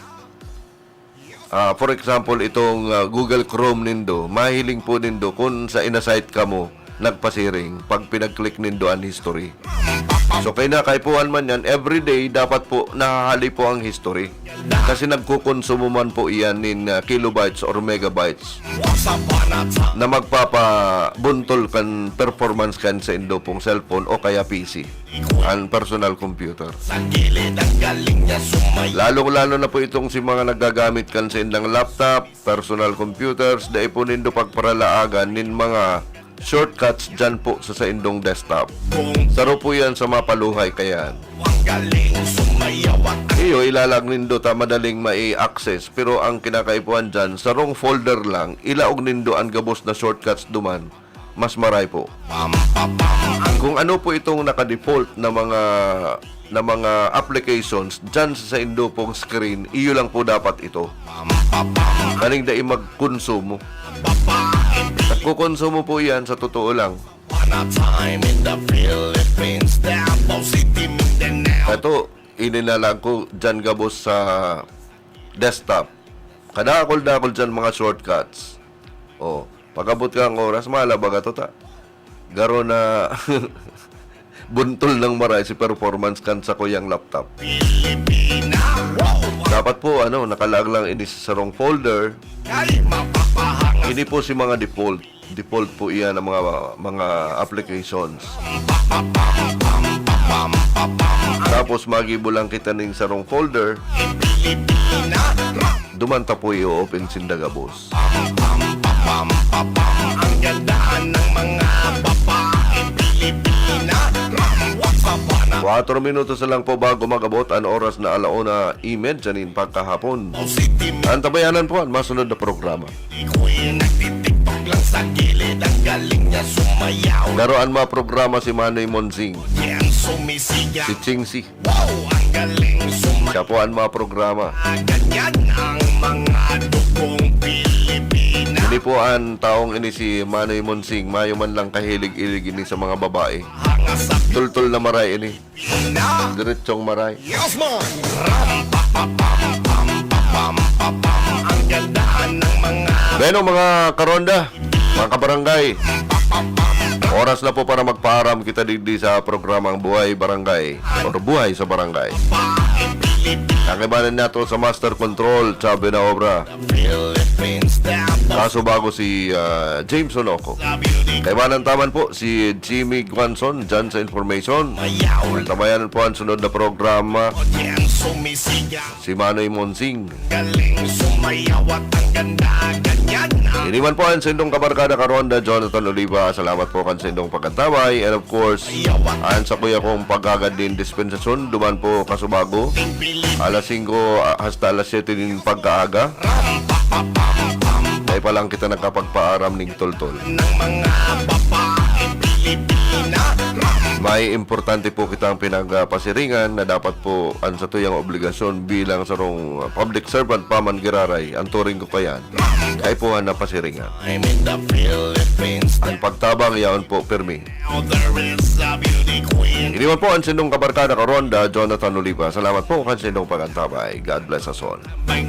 ah, for example, itong, ah, Google Chrome nindo, mahiling po nindo kung sa ina-cite kamo nagpasiring pag pinag-click nindo an history. So, kaya na, kaipuhan man yan, everyday dapat po nahahali po ang history. Kasi nagkukonsumo man po iyan nin, ah, kilobytes or megabytes na magpapabuntol kan performance kan saindo pong cellphone o kaya P C, an personal computer. Sa gilid ang galing niya sumay. Lalong-lalo na po itong si mga naggagamit kan saindang laptop, personal computers, dai po nindo pagparalaagan nin mga shortcuts dyan po sa saindong desktop. Saro po yan sa mapaluhay kayan. Ang galing sumayaw at Iyo, ilalag nindo ta madaling mai-access. Pero ang kinakaipuhan dyan, sarong folder lang, ilaog nindo ang gabos na shortcuts duman. Mas maray po. Kung ano po itong naka-default na mga, na mga applications dyan sa saindo pong screen, iyo lang po dapat ito. Kaning dai magkonsumo. Nagkukonsumo po iyan sa totoo lang. One time in the Philippines, Davao City, Mindanao. Kato, ininalag ko dyan gabos sa desktop. Kadakol-dakol dyan mga shortcuts. Oh, pag-abot kang oras, malabag ato ta. Garo na buntol ng maray si performance kan sakuyang laptop. Pilipina, wow! Dapat po, ano, nakalaag lang ini sa sarong folder. Ay, mapapahanga. Ini po si mga default. Default po iyan ang mga, mga applications. Tapos magibo lang kita ning sarong folder. Pilipina, Duman ta po i-open sinda gabos. Ang gandaan ng mga babae Pilipina. What's up, anak? Kwatro minutos na lang po bago mag-abot an oras na alauna y medya nin pagkahapon. Antabayanan po an masunod na programa. Di ko yan nagtitiktok lang sa gilid. Ang galing niya sumayaw. Garo an mga programa si Manoy Monsing. Yan sumisigaw. Si Ching Si. Wow, ang galing sumayaw. Siya po an mga programa. Ganyan ang mga dugong Pilipina. Ini po an taong ini si Manoy Monsing. Mayo man lang kahilig-ilig ini sa mga babae. Hanga sa Tultol na maray ini. Pina. Diretsong maray. Yes, man! Ram, pa, pam, pam, pa, pam, pa, pam. Ang gandaan ng mga Bueno, mga karonda, mga kabarangay, oras na po para magpaaram kita digdi sa programang Buhay Barangay or Buhay sa Barangay. Ang ibanan nato sa Master Control, Chabi na Obra. Kaso bago si, ah, Jameson Oco. Kaibanan taman po si Jimmy Guanzon dyan sa information. Tabayanan po ang sunod na programa. Si Manoy Monsing. Galing sumayaw at ang ganda, ganyan na. Ini man po ang saindong kabarkada karonda, Jonathan Oliva. Salamat po kan saindong pagkantabay. And of course, ang sakuya kong paghagad nin dispensasyon, duman po kasubago. Alas singko, ah, hasta alas siyete nin pagkaaga. Dai pa lang kita nakapagpaaram ning toltol. Ng mga babae Pilipina. May importante po kitang pinagpasiringan na dapat po an satuyang obligasyon bilang sarong public servant pa man giraray, ang turing ko kayan, kaipuhan na pasiringan. I'm in the Philippines. Ang pagtabang yaon po, pirmi. Now there is a beauty queen. Ini man po ang saindong kabarkada karonda, Jonathan Oliva. Salamat po kan saindong pag-antabay. God bless us all. May